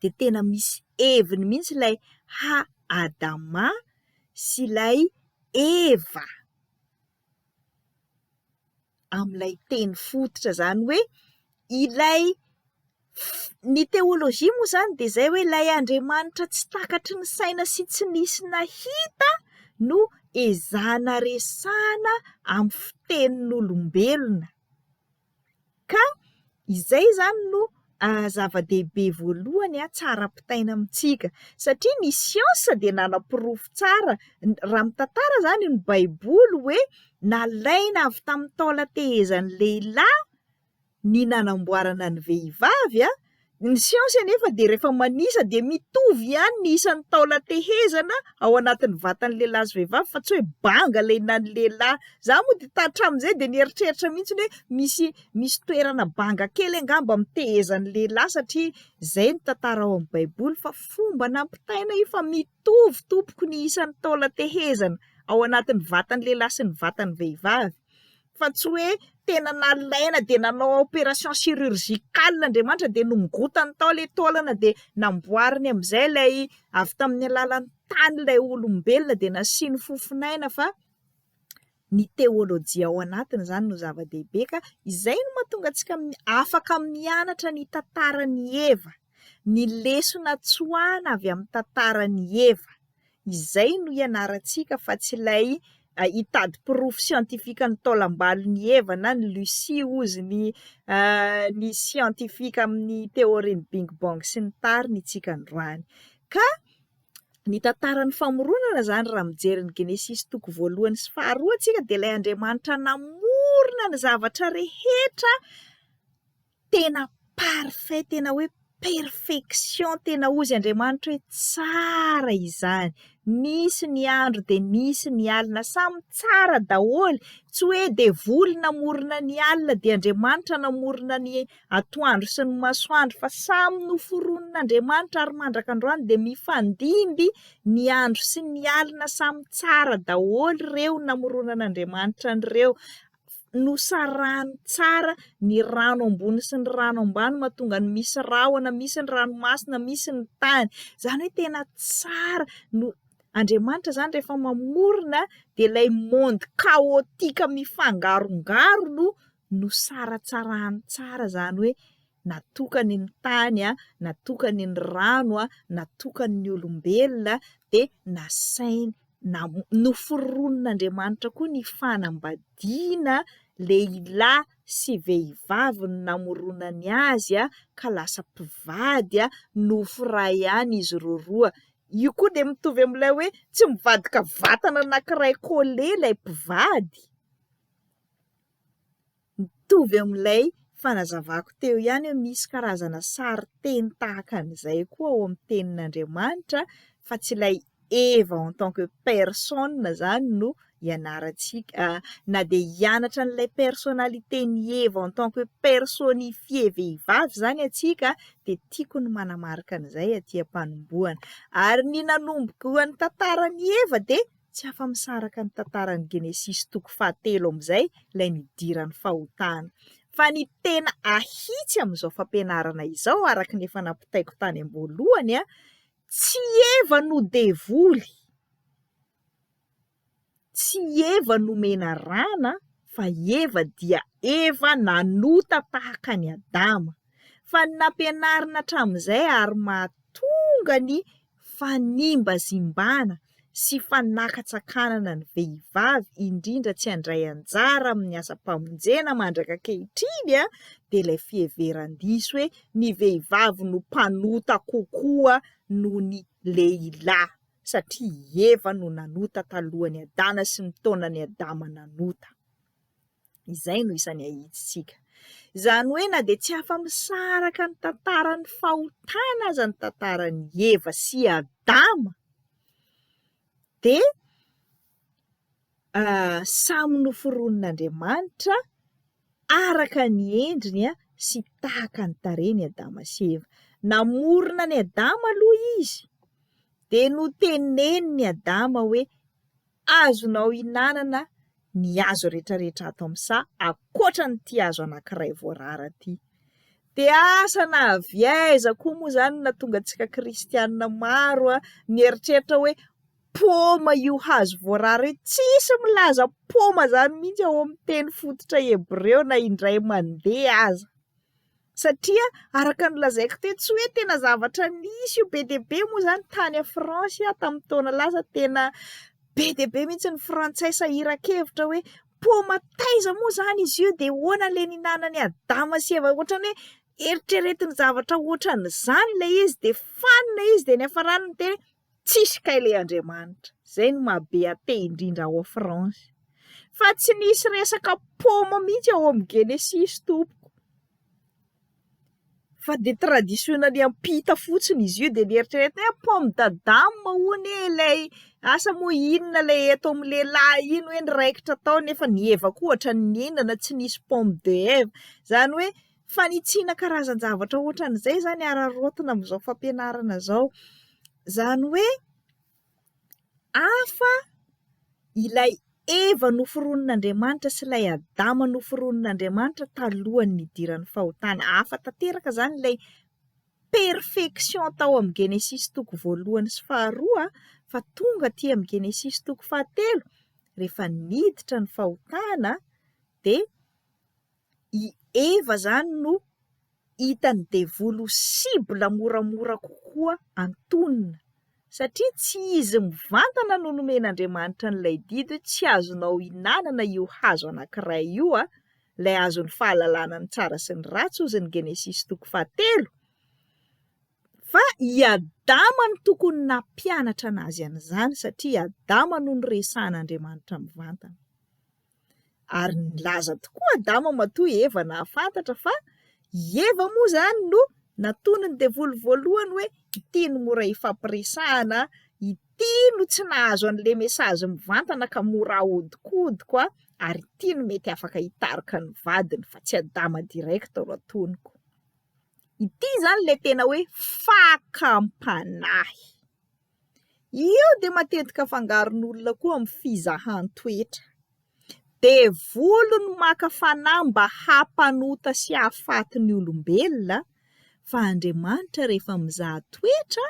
dia tena misy heviny mihitsy ilay ha-Adama sy ilay Eva. amin'ilay teny fototra, izany hoe ilay ny teolojia moa izany dia izay hoe ilay Andriamanitra tsy takatry ny saina sy tsy nisy nahita no ezahana resahana amin'ny fitenin'olombelona. Ka izay izany no zava-dehibe voalohany tsara ampitaina amintsika satria ny siansa dia nanaporofo tsara, raha mitantara izany ny baiboly hoe nalaina avy tamin'ny taolan-tehezan'ny lehilahy ny nanamboarana ny vehivavy, ny siansa anefa dia rehefa manisa dia mitovy ihany ny isan'ny taolan-tehezana ao anatin'ny vatan'ny lehilahy sy vehivavy fa tsy hoe banga ilay na ny lehilahy. Za moa dia hatramin'izay dia nieritreritra mihitsy hoe misy misy toerana banga kely angamba amin'ny tehezan'ny lehilahy satria izay no tantara ao amin'ny baiboly fa fomba nampitaina io fa mitovy tompoko ny isan'ny taolan-tehezana ao anatin'ny vatan'ny lehilahy sy ny vatan'ny vehivavy. Fa tsy hoe tena nalaina dia nanao opération chirurgicale Andriamanitra dia nongotany tao ilay taolana dia namboariny amin'izay ilay avy tamin'ny alalan'ny tany ilay olombelona dia nasiany fofon'aina fa. Ny teolojia ao anatiny izany no zava-dehibe ka izay no mahatonga antsika afaka mianatra ny tantaran'i Eva, ny lesona tsoahana avy amin'ny tantaran'i Eva. Izay no ianarantsika fa tsy ilay hitady porofo siantifika ny taolam-balon'i Eva na ny Lucie hozy ny ny siantifika amin'ny teorian'ny bing bang sy ny tariny isika androany. Ka Ny tantaran'ny famoronana izany raha mijery ny Genesisy toko voalohany sy faharoa isika dia ilay Andriamanitra namorona ny zavatra rehetra tena parfait, tena hoe perfection, tena hozy Andriamanitra hoe tsara izany. Nisy ny andro dia nisy ny alina, samy tsara daholo, tsy hoe devoly namorona ny alina dia Andriamanitra namorona ny atoandro sy ny masoandro fa samy noforonin'Andriamanitra ary mandraka androany dia mifandimby ny andro sy ny alina samy tsara daholo ireo namoronan'Andriamanitra an'ireo nosarahany tsara ny rano ambony sy ny rano ambany mahatonga ny misy rahona misy ny ranomasina misy ny tany izany hoe tena tsara no Andriamanitra izany rehefa mamorona dia ilay monde chaotique mifangarongaro no nosaratsarahany tsara izany hoe natokany ny tany, natokany ny rano, natokany ny olombelona dia nasainy noforonin'Andriamanitra koa ny fanambadiana lehilahy sy vehivavy no namoronany azy ka lasa mpivady nofo iray ihany izy roroa. Io koa dia mitovy amin'ilay hoe tsy mivadika vatana anankiray collé ilay mpivady. Mitovy amin'ilay fanazavako teo ihany hoe misy karazana sarin-teny tahaka an'izay koa ao amin'ny tenin'Andriamanitra fa tsy ilay Eva en tant que personne izany no ianarantsika, na dia hianatra an'ilay personnalité-n'i Eva en tant que personnifiée vehivavy izany antsika dia tiako ny manamarika an'izay aty am-panombohana. Ary ny nanombohan'ny tantaran'i Eva dia Tsy afa-misaraka ny tantaran'ny Genesisy toko fahatelo amin'izay ilay nidiran'ny fahotana. Fa ny tena ahitsy amin'izao fampianarana izao araka ny efa nampitaiko tany am-boalohany, tsy Eva no devoly, tsy Eva no menarana fa Eva dia Eva nanota tahaka an'i Adama. Fa ny nampianarina hatramin'izay ary mahatonga ny fanimbazimbana sy fanakatsakanana ny vehivavy indrindra tsy handray anjara amin'ny asam-pamonjena mandraka ankehitriny dia ilay fiheveran-diso hoe ny vehivavy no mpanota kokoa noho ny lehilahy satria i Eva no nanota talohan'i Adana sy ny taonan'i Adama nanota. Izay no isan'ny ahitsitsika. Izany hoe na dia tsy afa-misaraka ny tantaran'ny fahotana aza ny tantaran'i Eva sy Adama dia samy noforonin'Andriamanitra araka ny endriny sy tahaka ny tarehiny Adama sy Eva. Namorona an'i Adama aloha izy dia noteneniny Adama hoe Azonao hinanana ny hazo rehetrarehetra ato amin'ny saha ankoatra an'ity hazo anankiray voarara ity. Dia asa na avy aiza koa moa izany no nahatonga antsika kristianina maro nieritreritra hoe paoma io hazo voarara io. Tsisy milaza paoma izany mihitsy ao amin'ny teny fototra hebreo na indray mandeha aza. Satria araka ny nolazaiko teo, tsy hoe tena zavatra nisy io, be dia be moa izany tany à France aho tamin'ny taona lasa tena be dia be mihitsy ny frantsay sahiran-kevitra hoe paoma taiza moa izany izy io dia ahoana ilay nihinanan'i Adama sy Eva, ohatran'ny hoe eritreretiny zavatra ohatran'izany ilay izy dia fanina izy dia niafarany niteny hoe Tsisy kay le Andriamanitra. Zay no maha be athée indrindra ao France. Fa tsy nisy resaka paoma mihitsy ao amin'ny Genesisy tompoko. Fa dia traditiona-ny ampita fotsiny izy io dia nieritreretina hoe pomme d'Adam hono e ilay asa moa inona ilay eto amin'ny lehilahy iny hoe niraikitra tao nefa ny Eva koa ohatran'ny nihinana tsy nisy pomme de Eva. Izany hoe fanitsiana karazan-javatra ohatran'izay izany araraotina amin'izao fampianarana izao. Izany hoe hafa ilay Eva noforonin'Andriamanitra sy ilay Adama noforonin'Andriamanitra talohan'ny nidiran'ny fahotana. Hafa tanteraka izany ilay perfection tao amin'ny Genesisy toko voalohany sy faharoa fa tonga aty amin'ny Genesisy toko fahatelo. Rehefa niditra ny fahotana dia i Eva izany no hitan'ny devoly ho cible moramora kokoa antonona satria tsy izy mivantana no nomen'Andriamanitra an'ilay didy hoe tsy azonao hinanana io hazo anankiray io a, ilay hazon'ny fahalalana ny tsara sy ny ratsy hozy ny Genesisy toko fahatelo, fa i Adama no tokony nampianatra anazy an'izany satria i Adama no noresahan'Andriamanitra mivantana. Ary nilaza tokoa Adama matoa Eva nahafantatra fa i Eva moa izany no natonin'ny devoly voalohany hoe ity no mora ifampiresahana, ity no tsy nahazo an'ilay message mivantana ka mora ahodikodiko ary ity no mety afaka hitarika ny vadiny fa tsy Adama direct no atoniko. Ity izany ilay tena hoe fakam-panahy. Io dia matetika afangaron'olona koa amin'ny fizahan-toetra. Devoly no maka fanahy mba hampanota sy hahafaty ny olombelona, fa Andriamanitra rehefa mizaha toetra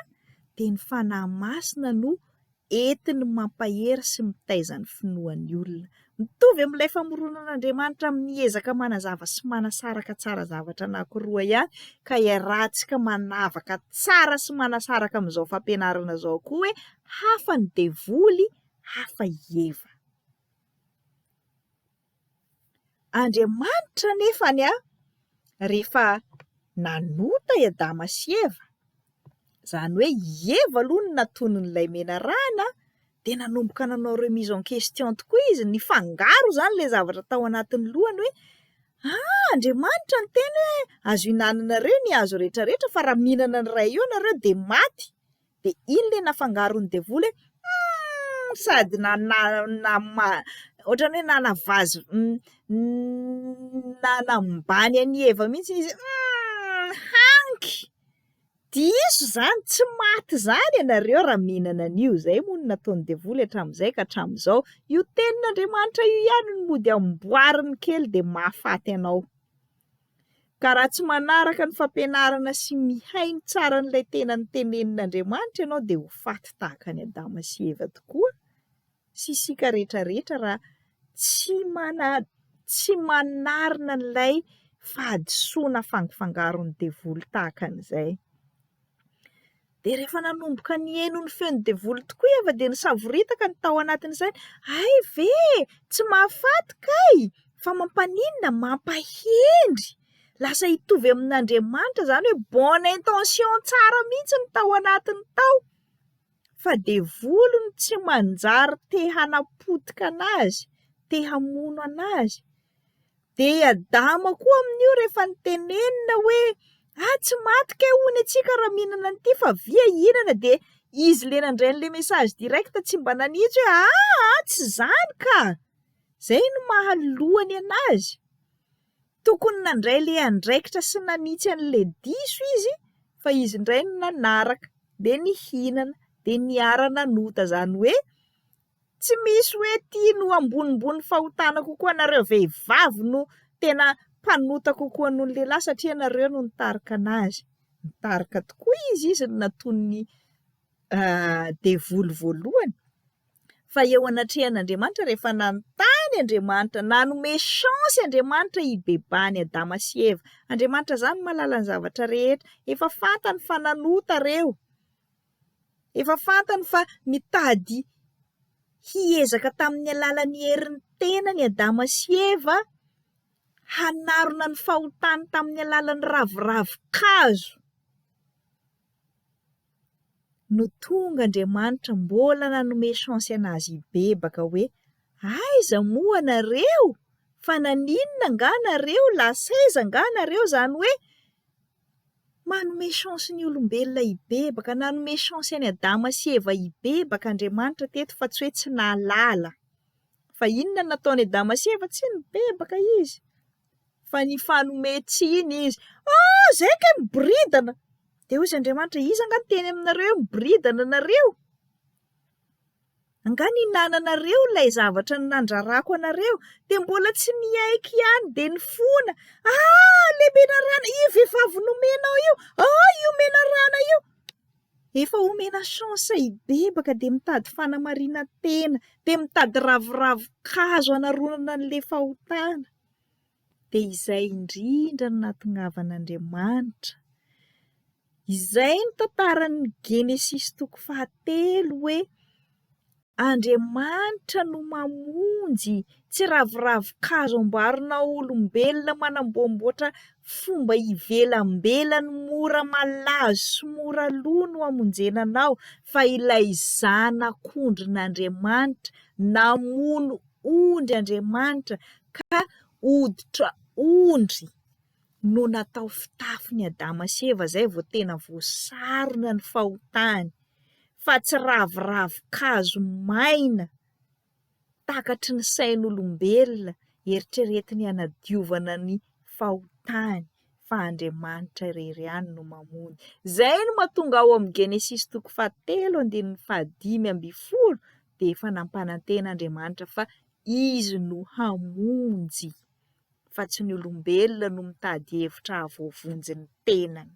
dia ny Fanahy Masina no entiny mampahery sy mitaiza ny finoan'ny olona. Mitovy amin'ilay famoronan'Andriamanitra amin'ny ezaka manazava sy manasaraka tsara zavatra anankiroa ihany, ka iarahantsika manavaka tsara sy manasaraka amin'izao fampianarana izao koa hoe hafa ny devoly, hafa i Eva. Andriamanitra anefany rehefa nanota i Adama sy Eva, izany hoe i Eva aloha no natonin'ilay menarana, dia nanomboka nanao remise en question tokoa izy, nifangaro izany ilay zavatra tao anatin'ny lohany hoe ah Andriamanitra niteny hoe azo ihinananareo ny hazo rehetra rehetra fa raha mihinana ny iray io ianareo dia maty. Dia iny ilay nafangaron'ny devoly hoe humm sady na- ohatran'ny hoe nanavazo nanambany an'i Eva mihitsy izy humm hanky! Diso izany, tsy maty izany ianareo raha mihinana an'io, izay moa no nataon'ny devoly hatramin'izay ka hatramin'izao, io tenin'Andriamanitra io ihany no mody amboariny kely dia mahafaty anao. Ka raha tsy manaraka ny fampianarana sy mihaino tsara an'ilay tena notenenin'Andriamanitra ianao dia ho faty tahaka an'i Adama sy Eva tokoa sy isika rehetra rehetra raha tsy mana tsy manarina an'ilay fahadisoana afangafangaron'ny devoly tahaka an'izay. Dia rehefa nanomboka nihaino ny feon'ny devoly tokoa i Eva dia nisavoritaka ny tao anatin'ny sainy, hay ve e! Tsy mahafaty kay! Fa mampaninona? Mampahendry! Lasa hitovy amin'Andriamanitra izany hoe bonne intention tsara mihitsy ny tao anatiny tao. Fa devoly no tsy manjary te hanapotika an'azy, te hamono an'azy. Dia i Adama koa amin'io rehefa notenenina hoe ah tsy maty kay hono antsika raha mihinana an'ity fa avia hihinana dia izy ilay nandray an'ilay message direct tsy mba nanitsy hoe aa tsy izany ka! Izay no maha lohany an'azy. Tokony nandray ilay andraikitra sy nanitsy an'ilay diso izy fa izy indray no nanaraka dia nihinana dia niara-nanota izany hoe Tsy misy hoe ty no ambonimbony fahotana kokoa nareo vehivavy no tena mpanota kokoa noho ny lehilahy satria nareo no nitarika anazy. Nitarika tokoa izy, izy no natonin'ny devoly voalohany. Fa eo anatrehan'Andriamanitra rehefa nanontany Andriamanitra, nanome chance Andriamanitra hibebahan'i Adama sy Eva. Andriamanitra izany mahalala ny zavatra rehetra, efa fantany fa nanota reo. Efa fantany fa nitady hiezaka tamin'ny alalan'ny herin'ny tenany Adama sy Eva hanarona ny fahotany tamin'ny alalan'ny raviravin-kazo. No tonga Andriamanitra mbola nanome chance an'azy hibebaka hoe aiza moa nareo? Fa naninona angaha nareo? Lasa aiza angaha nareo? Izany hoe Manome chance ny olombelona hibebaka, nanome chance an'i Adama sy Eva hibebaka Andriamanitra teto fa tsy hoe tsy nahalala. Fa inona no nataon'i Adama sy Eva? Tsy nibebaka izy fa nifanome tsiny izy. Ah, zay kay miboridana! Dia hoy izy Andriamanitra, iza angaha niteny aminareo hoe miboridana nareo? Angaha nihinananareo ilay zavatra nandrarako anareo? Dia mbola tsy niaiky ihany dia nifona. Ah, ilay menarana, io vehivavy nomenao io, ah, io menarana io. Efa omena chance hibebaka dia mitady fanamarinan-tena, dia mitady raviravin-kazo hanaronana an'ilay fahotana. Dia izay indrindra no nahatongavan'Andriamanitra. Izay no tantaran'ny Genesisy toko fahatelo hoe Andriamanitra no mamonjy, tsy raviravin-kazo amboarina olombelona manamboamboatra fomba ivelambelany mora malazo sy mora lo no hamonjena anao fa ilay Zanak'ondrin'Andriamanitra, namono ondry Andriamanitra ka hoditra ondry no natao fitafin'i Adama sy Eva izay vao tena voasarona ny fahotany fa tsy raviravin-kazo maina takatry ny sain'olombelona eritreretiny hanadiovana ny fahotany fa Andriamanitra irery ihany no mamonjy. Izay no mahatonga ao amin'ny Genesisy toko fahatelo andininy fahadimy ambin'ny folo dia efa nampanantena Andriamanitra fa Izy no hamonjy fa tsy ny olombelona no mitady hevitra hahavoavonjy ny tenany.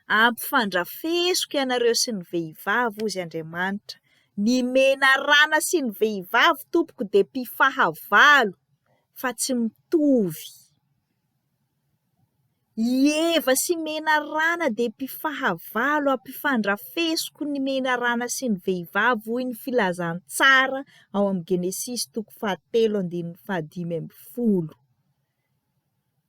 Ampifandrafesiko ianareo sy ny vehivavy hozy Andriamanitra. Ny menarana sy ny vehivavy tompoko dia mpifahavalo fa tsy mitovy. I Eva sy menarana dia mpifahavalo, ampifandrafesiko ny menarana sy ny vehivavy hoy ny filazantsara ao amin'ny Genesisy toko fahatelo andininy fahadimy ambin'ny folo.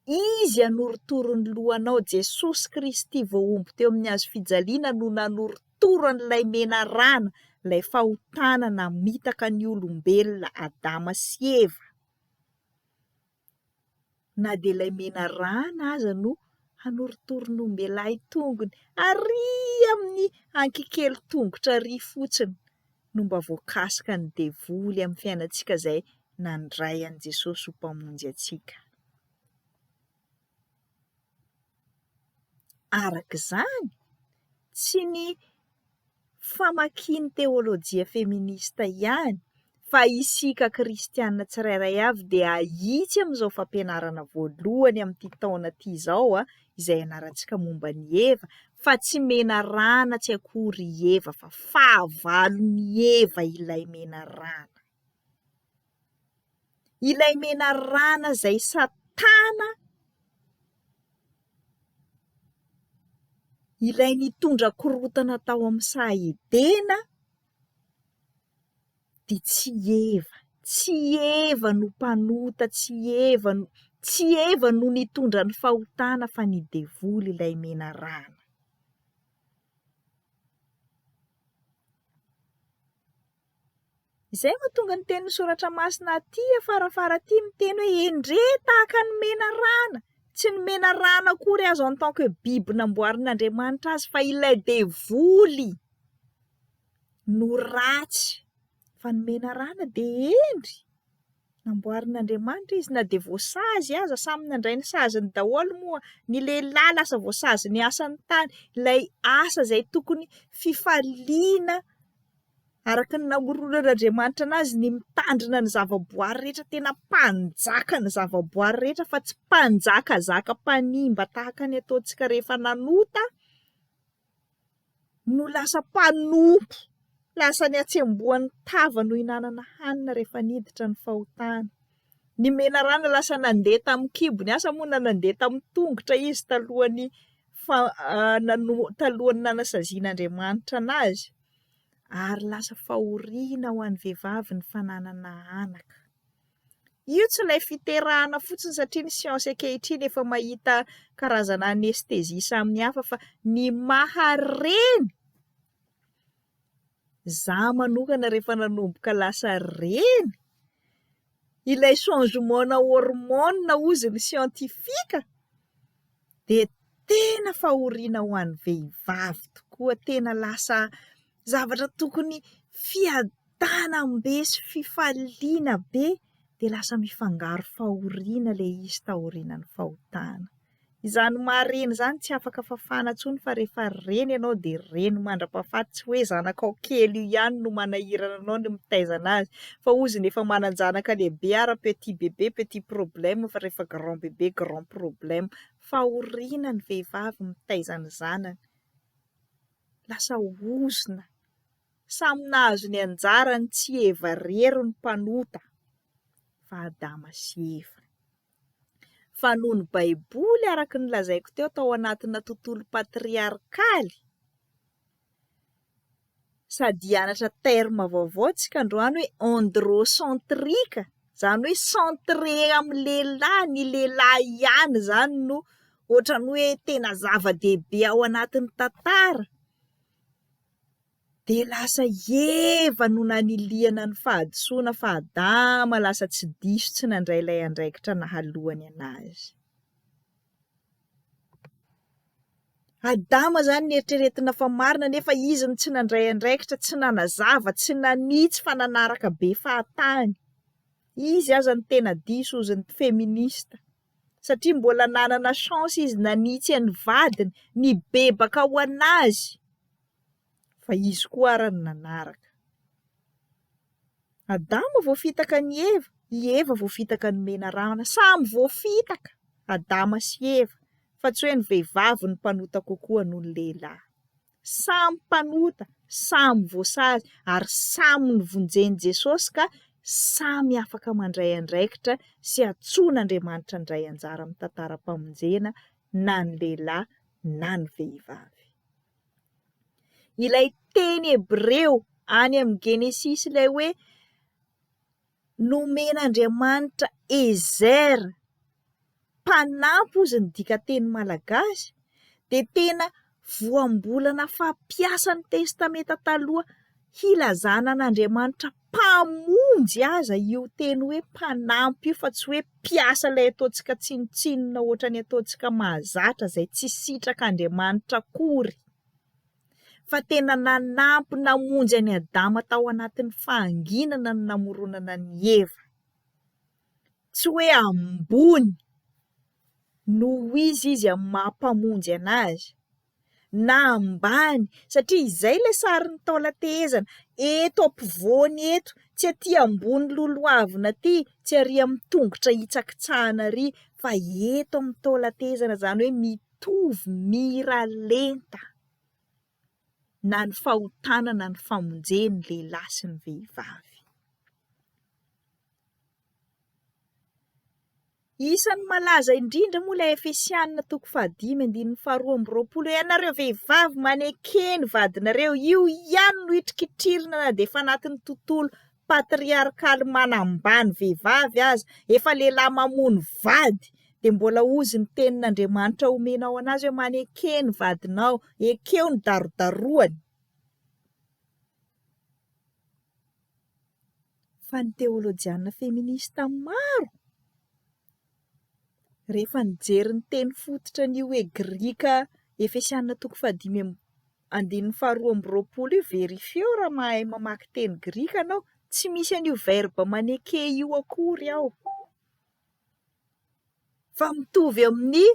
Izy hanorotoro ny lohanao, Jesosy Kristy voahombo teo amin'ny hazo fijaliana no nanorotoro an'ilay menarana, ilay fahotana namitaka ny olombelona Adama sy Eva. Na dia ilay menarana aza no hanorotoro ny ombelahy tongony ary amin'ny ankikely tongotra ary fotsiny no mba voakasika ny devoly amin'ny fiainantsika izay nandray an'i Jesosy ho Mpamonjy antsika. Araka izany, tsy ny famakian'ny teolojia feminista ihany fa isika kristiana tsirairay avy dia ahitsy amin'izao fampianarana voalohany amin'ity taona ity izao izay ianarantsika momba an'i Eva fa tsy menarana tsy akory i Eva fa fahavalon'i Eva ilay menarana. Ilay menarana izay Satana ilay nitondra korontana tao amin'ny saha Edena dia tsy i Eva, tsy i Eva no mpanota, tsy i Eva no, tsy i Eva no nitondra ny fahotana fa ny devoly ilay menarana. Izay no mahatonga ny tenin'ny soratra masina aty afarafara aty miteny hoe endre tahaka ny menarana. Tsy ny menarana akory azo en tant que biby namboarin'Andriamanitra azy fa ilay devoly no ratsy. Fa ny menarana dia hendry. Namboarin'Andriamanitra izy na dia voasazy aza, samy nandray ny saziny daholo moa, ny lehilahy lasa voasazy ny asan'ny tany, ilay asa izay tokony fifaliana araka ny namoronan'Andriamanitra anazy ny mitandrina ny zavaboary rehetra, tena mpanjaka ny zavaboary rehetra fa tsy mpanjakazaka mpanimba tahaka ny ataontsika rehefa nanota. no lasa mpanompo, lasa ny hatsembohan'ny tava no hinanana hanina rehefa niditra ny fahotana. Ny menarana lasa nandeha tamin'ny kibony, asa moa na nandeha tamin'ny tongotra izy talohan'ny talohan'ny nanasazian'Andriamanitra anazy, ary lasa fahoriana ho an'ny vehivavy ny fananana anaka. Io tsy ilay fiterahana fotsiny satria ny siansa ankehitriny efa mahita karazana anesthésie samihafa fa ny maha reny, za manokana rehefa nanomboka lasa reny, ilay changement-na hormone hozy ny siantifika dia tena fahoriana ho an'ny vehivavy tokoa, tena lasa zavatra tokony fiadanam-be sy fifaliana be dia lasa mifangaro fahoriana ilay izy taorianan'ny fahotana. Izany maha reny izany tsy afaka fafana intsony fa rehefa reny ianao dia reny mandra-pahafaty, tsy hoe zanakao kely io ihany no manahirana anao ny mitaiza anazy fa hozy ny efa manan-janaka lehibe ary petit bebe petit problème fa rehefa grand bebe grand problème. Fahoriana ny vehivavy mitaiza ny zanany. Lasa ozona. Samy nahazo ny anjarany tsy Eva irery ny mpanota fa Adama sy Eva. Fa noho ny Baiboly araka ny lazaiko teo tao anatina tontolo patriarkaly, sady hianatra terme vaovao tsika androany hoe androcentrique, izany hoe centré amin'ny lehilahy, ny lehilahy ihany izany no ohatran'ny hoe tena zava-dehibe ao anatin'ny tantara. Dia lasa Eva no nanilihana ny fahadisoana fa Adama lasa tsy diso tsy nandray ilay andraikitra nahalohany anazy. Adama izany neritreretina fa marina nefa izy no tsy nandray andraikitra, tsy nanazava, tsy nanitsy fa nanaraka be fahatany. Izy aza no tena diso hozy ny feminista. Satria mbola nanana chance izy nanitsy an'ny vadiny, nibebaka ho an'azy. Fa izy koa ara no nanaraka. Adama voafitaka an'i Eva, i Eva voafitaka ny menarana. Samy voafitaka Adama sy Eva, fa tsy hoe ny vehivavy no mpanota kokoa noho ny lehilahy. Samy mpanota, samy voasazy ary samy novonjen'i Jesosy ka samy afaka mandray andraikitra sy antsoin'Andriamanitra handray anjara amin'ny tantaram-pamonjena na ny lehilahy na ny vehivavy. Ilay teny hebreo any amin'ny Genesisy ilay hoe nomen'Andriamanitra Ezer, mpanampy hozy ny dikanteny malagasy, dia tena voambolana fampiasan'ny Testamenta Taloha hilazana an'Andriamanitra Mpamonjy aza io teny hoe mpanampy io fa tsy hoe mpiasa ilay ataontsika tsinontsinona ohatran'ny ataontsika mahazatra izay tsy sitrak'Andriamanitra akory fa tena nanampy namonjy an'i Adama tao anatin'ny fahanginana ny namoronana an'i Eva. Tsy hoe ambony noho izy izy amin'ny maha mpamonjy an'azy na ambany satria izay ilay sarin'ny taolan-tehezana, eto ampovoany eto, tsy aty ambony lolohavina aty, tsy ary amin'ny tongotra hitsakitsahana ary fa eto amin'ny taolan-tehezana, izany hoe mitovy mira lenta na ny fahotana na ny famonjen'ny lehilahy sy ny vehivavy. Isan'ny malaza indrindra moa ilay Efesianina toko fahadimy andininy faharoa amby roapolo hoe ianareo vehivavy maneke ny vadinareo, io ihany no hitrikitririna na dia efa anatin'ny tontolo patriarkaly manambany vehivavy aza, efa lehilahy mamono vady dia mbola hozy ny tenin'Andriamanitra omenao an'azy hoe maneke ny vadinao, ekeo ny darodaroany. Fa ny teolojiana feminista maro, rehefa nijery ny teny fototra an'io hoe Grika Efesiana toko fahadimy amby andininy faharoa amby roapolo io, verifieo raha mahay mamaky teny grika ianao, tsy misy an'io verbe maneke io akory ao. Fa mitovy amin'ny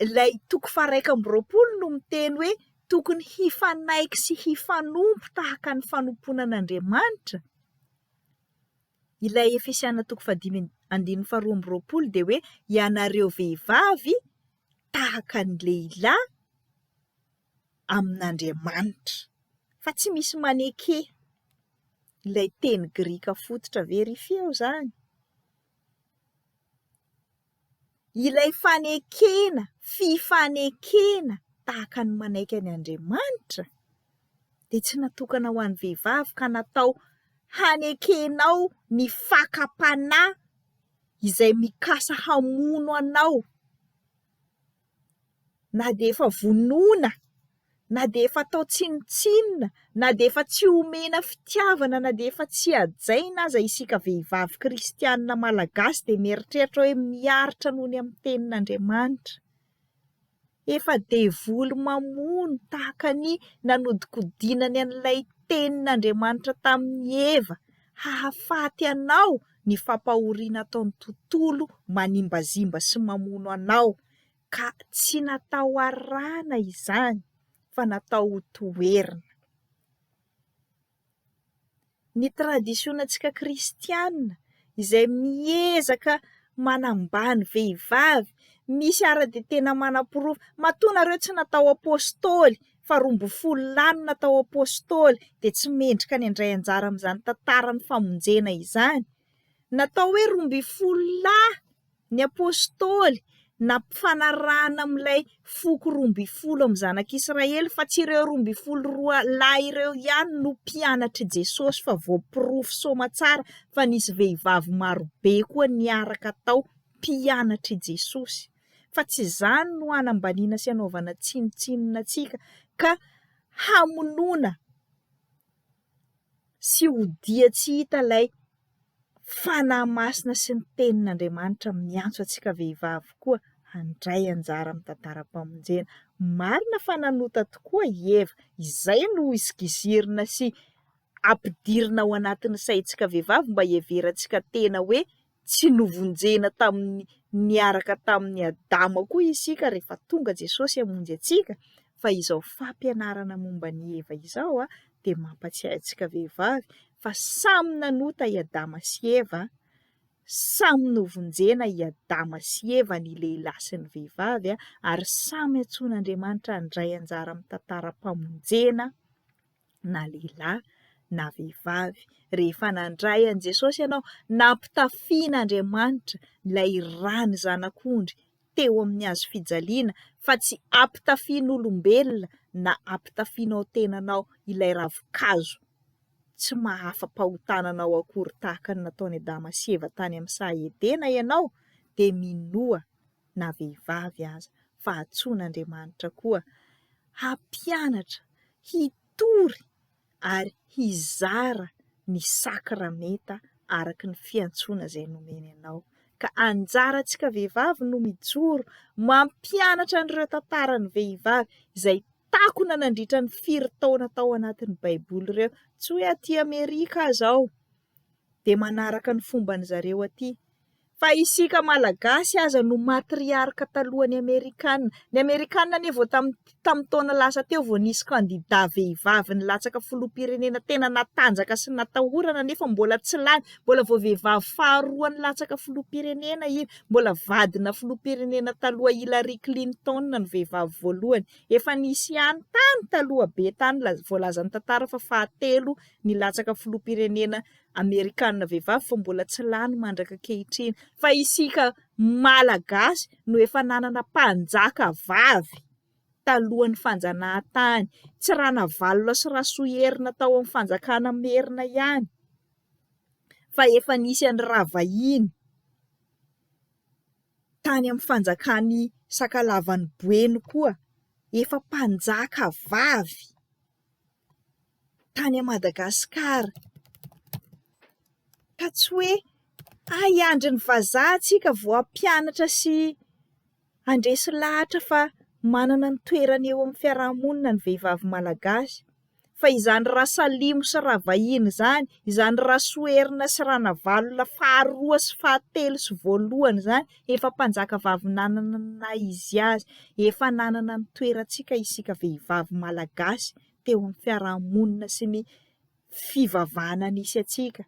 ilay toko faha-21 no miteny hoe tokony hifanaiky sy hifanompo tahaka ny fanompoana an'Andriamanitra. Ilay Efesiana toko fahadimy andininy faharoa amby roapolo dia hoe ianareo vehivavy tahaka ny lehilahy amin'Andriamanitra. Fa tsy misy maneke ilay teny grika fototra verifieo izany. Ilay fanekena, fifanekena tahaka ny manaiky an' Andriamanitra dia tsy natokana ho an'ny vehivavy ka natao hanekenao ny fakam-panahy izay mikasa hamono anao. na dia efa vonoina, na dia efa atao tsinontsinona, na dia efa tsy omena fitiavana, na dia efa tsy hajaina aza isika vehivavy kristianina malagasy dia mieritreritra hoe miaritra noho ny amin'ny tenin'Andriamanitra. Efa devoly mamono tahaka ny nanodikodinany an'ilay tenin'Andriamanitra tamin'i Eva hahafaty anao ny fampahoriana ataon'ny tontolo manimbazimba sy mamono anao ka tsy natao arahana izany fa natao ho toherina. Ny tradisionantsika kristiana izay miezaka manambany vehivavy, misy ara dia tena manaporofo, matoa nareo tsy natao apostoly. Fa 12 lahy no natao apostoly dia tsy mendrika ny handray anjara amin'izany tantaran'ny famonjena izany. Natao hoe 12 lahy ny apostoly nampifanarahana amin'ilay foko 12 amin'ny zanak'Israely fa tsy ireo 12 lahy ireo ihany no mpianatr'i Jesosy fa voaporofo soamatsara fa nisy vehivavy marobe koa niaraka tao mpianatr'i Jesosy. Fa tsy izany no hanambaniana sy hanaovana tsinontsinona antsika ka hamonoana sy hodian-tsy hita ilay Fanahy Masina sy ny Tenin'Andriamanitra miantso antsika vehivavy koa handray anjara amin'ny tantaram-pamonjena. Marina fa nanota tokoa i Eva, izay no izigizirina sy ampidirina ao anatin'ny saintsika vehivavy mba hiheverantsika tena hoe tsy novonjena tamin'ny niaraka tamin'i Adama koa isika rehefa tonga Jesosy hamonjy antsika, fa izao fampianarana momba an'i Eva izao dia mampatsiahy antsika vehivavy fa samy nanota i Adama sy Eva, samy novonjena i Adama sy Eva ny lehilahy sy ny vehivavy ary samy antsoin'Andriamanitra handray anjara amin'ny tantaram-pamonjena na lehilahy na vehivavy. Rehefa nandray an'i Jesosy ianao, nampitafian'Andriamanitra ilay ràn'ny Zanak'ondry teo amin'ny hazo fijaliana fa tsy ampitafian'olombelona na ampitafianao tenanao ilay ravin-kazo tsy mahafa-pahotana anao akory tahaka ny nataon'i Adama sy Eva tany amin'ny saha Edena ianao dia minoa na vehivavy aza fa antsoin'Andriamanitra koa hampianatra, hitory ary hizara ny sakramenta araka ny fiantsoana izay nomeny anao. Ka anjarantsika vehivavy no mijoro mampianatra an'ireo tantaran'ny vehivavy izay takona nandritra ny firy taona tao anatin'ny Baiboly ireo. Tsy hoe aty Amerika aza aho dia manaraka ny fomban'ny zareo aty. Fa isika Malagasy aza no matriarka talohan'ny Amerikana. Ny Amerikana anie vao tamin'ny tamin'ny taona lasa teo vao nisy kandida vehivavy nilatsaka filoham-pirenena tena natanjaka sy natahorana nefa mbola tsy lany, mbola vao vehivavy faharoa nilatsaka filoham-pirenena iny, mbola vadina filoham-pirenena taloha Hillary Clinton no vehivavy voalohany. Efa nisy ihany tany taloha be tany voalazan'ny tantara fa fahatelo nilatsaka filoham-pirenena Amerikana vehivavy fa mbola tsy lany mandraka ankehitriny. Fa isika Malagasy no efa nanana mpanjaka vavy talohan'ny fanjanahantany. Tsy Ranavalona sy Rasoherina tao amin'ny fanjakana merina ihany fa efa nisy an'i Ravahiny tany amin'ny fanjakan'i Sakalavan'i Boeny koa. Efa mpanjaka vavy. tany Madagasikara. Ka tsy hoe hay hiandry ny vazaha tsika vao hampianatra sy handresy lahatra fa manana ny toerany eo amin'ny fiarahamonina ny vehivavy malagasy. Fa izany Rasalimo sy Ravahiny izany, izany Rasoherina sy Ranavalona faharoa sy fahatelo sy voalohany izany, efa mpanjakavavy nanana ny naha izy azy, efa nanana ny toerantsika isika vehivavy malagasy teo amin'ny fiarahamonina sy ny fivavahana nisy antsika.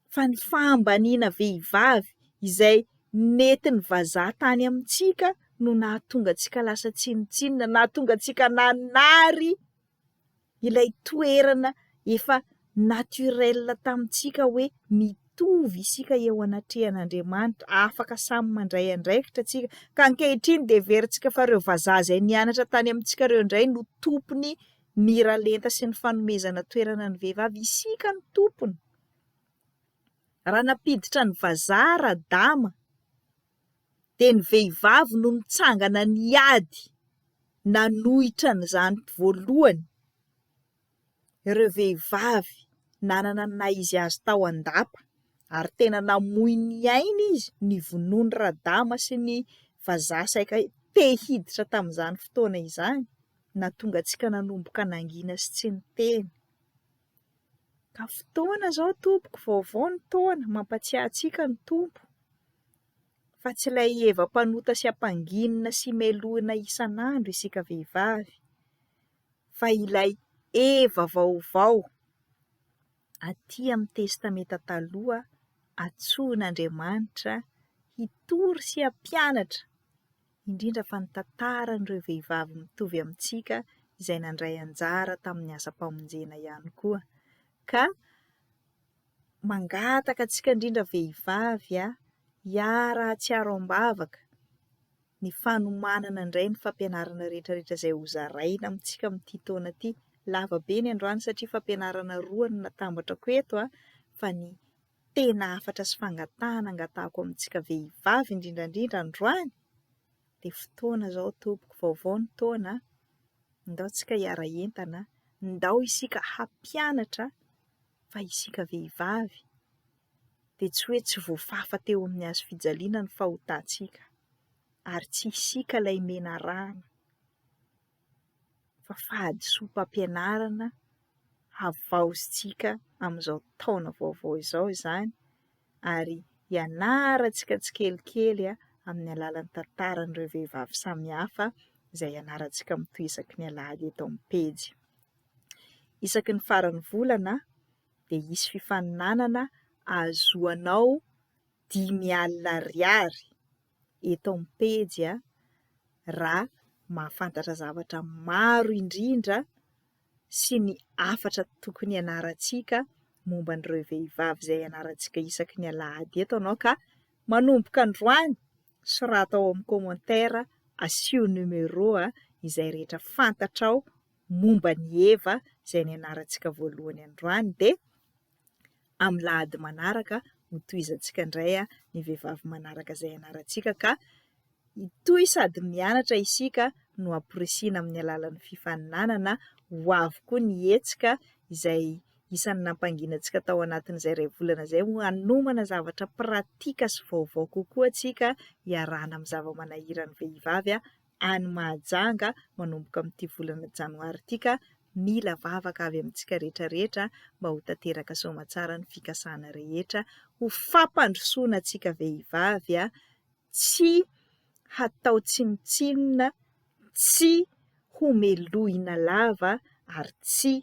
Fa ny fahambaniana vehivavy izay nentin'ny vazaha tany amintsika no nahatonga antsika lasa tsinontsinona, nahatonga antsika nanary ilay toerana efa naturel tamintsika hoe mitovy isika eo anatrehan'Andriamanitra, afaka samy mandray andraikitra tsika. Ka ankehitriny dia heverintsika fa ireo vazaha izay nianatra tany amintsika ireo indray no tompony miralenta sy ny fanomezana toerana ny vehivavy. Isika no tompony. Raha nampiditra ny vazaha Radama dia ny vehivavy no nitsangana niady nanohitra an'izany voalohany, ireo vehivavy nanana ny naha izy azy tao an-dapa ary tena namoy ny ainy izy nivonoan'i Radama sy ny vazaha saika te hiditra tamin'izany fotoana izany, nahatonga antsika nanomboka nangina sy tsy niteny. Ka fotoana izao tompoko, vaovao ny taona, mampatsiahy antsika ny Tompo fa tsy ilay Eva mpanota sy ampanginina sy melohina isan'andro isika vehivavy fa ilay Eva vaovao aty amin'ny Testamenta Taloha antsoin'Andriamanitra hitory sy hampianatra. indrindra fa ny tantaran'ireo vehivavy mitovy amintsika izay nandray anjara tamin'ny asam-pamonjena ihany koa. Ka mangataka antsika indrindra vehivavy hiara-hahatsiaro am-bavaka ny fanomanana indray ny fampianarana rehetra rehetra izay hozaraina amintsika amin'ity taona ity. Lava be ny androany satria fampianarana roa no natambatrako eto fa ny tena hafatra sy fangatahana angatahako amintsika vehivavy indrindra indrindra androany dia fotoana izao tompoko, vaovao ny taona, ndao tsika hiara-hientana, ndao isika hampianatra fa isika vehivavy dia tsy hoe tsy voafafa teo amin'ny hazo fijaliana ny fahotantsika ary tsy isika ilay menarana fa fahadisoam-pampianarana havaozintsika amin'izao taona vaovao izao izany ary hianarantsika tsikelikely amin'ny alalan'ny tantaran'ireo vehivavy samihafa izay hianarantsika mitohy isaky ny alahady eto amin'ny pejy. Isaky ny faran'ny volana dia hisy fifaninanana ahazoanao 50 ariary eto amin'ny pejy raha mahafantatra zavatra maro indrindra sy ny hafatra tokony hianarantsika momba an'ireo vehivavy izay hianarantsika isaky ny alahady eto ianao ka manomboka androany sorato ao amin'ny commentaire asio numéro izay rehetra fantatrao momba an'i Eva izay nianarantsika voalohany androany dia amin'ny lahady manaraka ho tohizantsika indray ny vehivavy manaraka izay ianarantsika ka hitohy sady mianatra isika no amporisihina amin'ny alalan'ny fifaninanana ho avy koa ny hetsika izay isan'ny nampangina antsika tao anatin'izay iray volana izay ho hanomana zavatra pratika sy vaovao kokoa antsika hiarahana amin'ny zava-manahiran'ny vehivavy any Mahajanga manomboka amin'ity volana janoary ity ka mila vavaka avy amintsika rehetra rehetra mba ho tanteraka soamatsara ny fikasana rehetra ho fampandrosoana antsika vehivavy tsy hatao tsinontsinona, tsy ho melohina lava ary tsy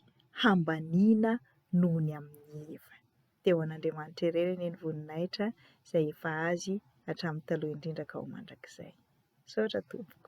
hambaniana noho ny amin'ny heviny. Dia ho an'Andriamanitra irery anie ny voninahitra izay efa Azy hatramin'ny taloha indrindra ka ho mandrakizay. Misaotra tompoko.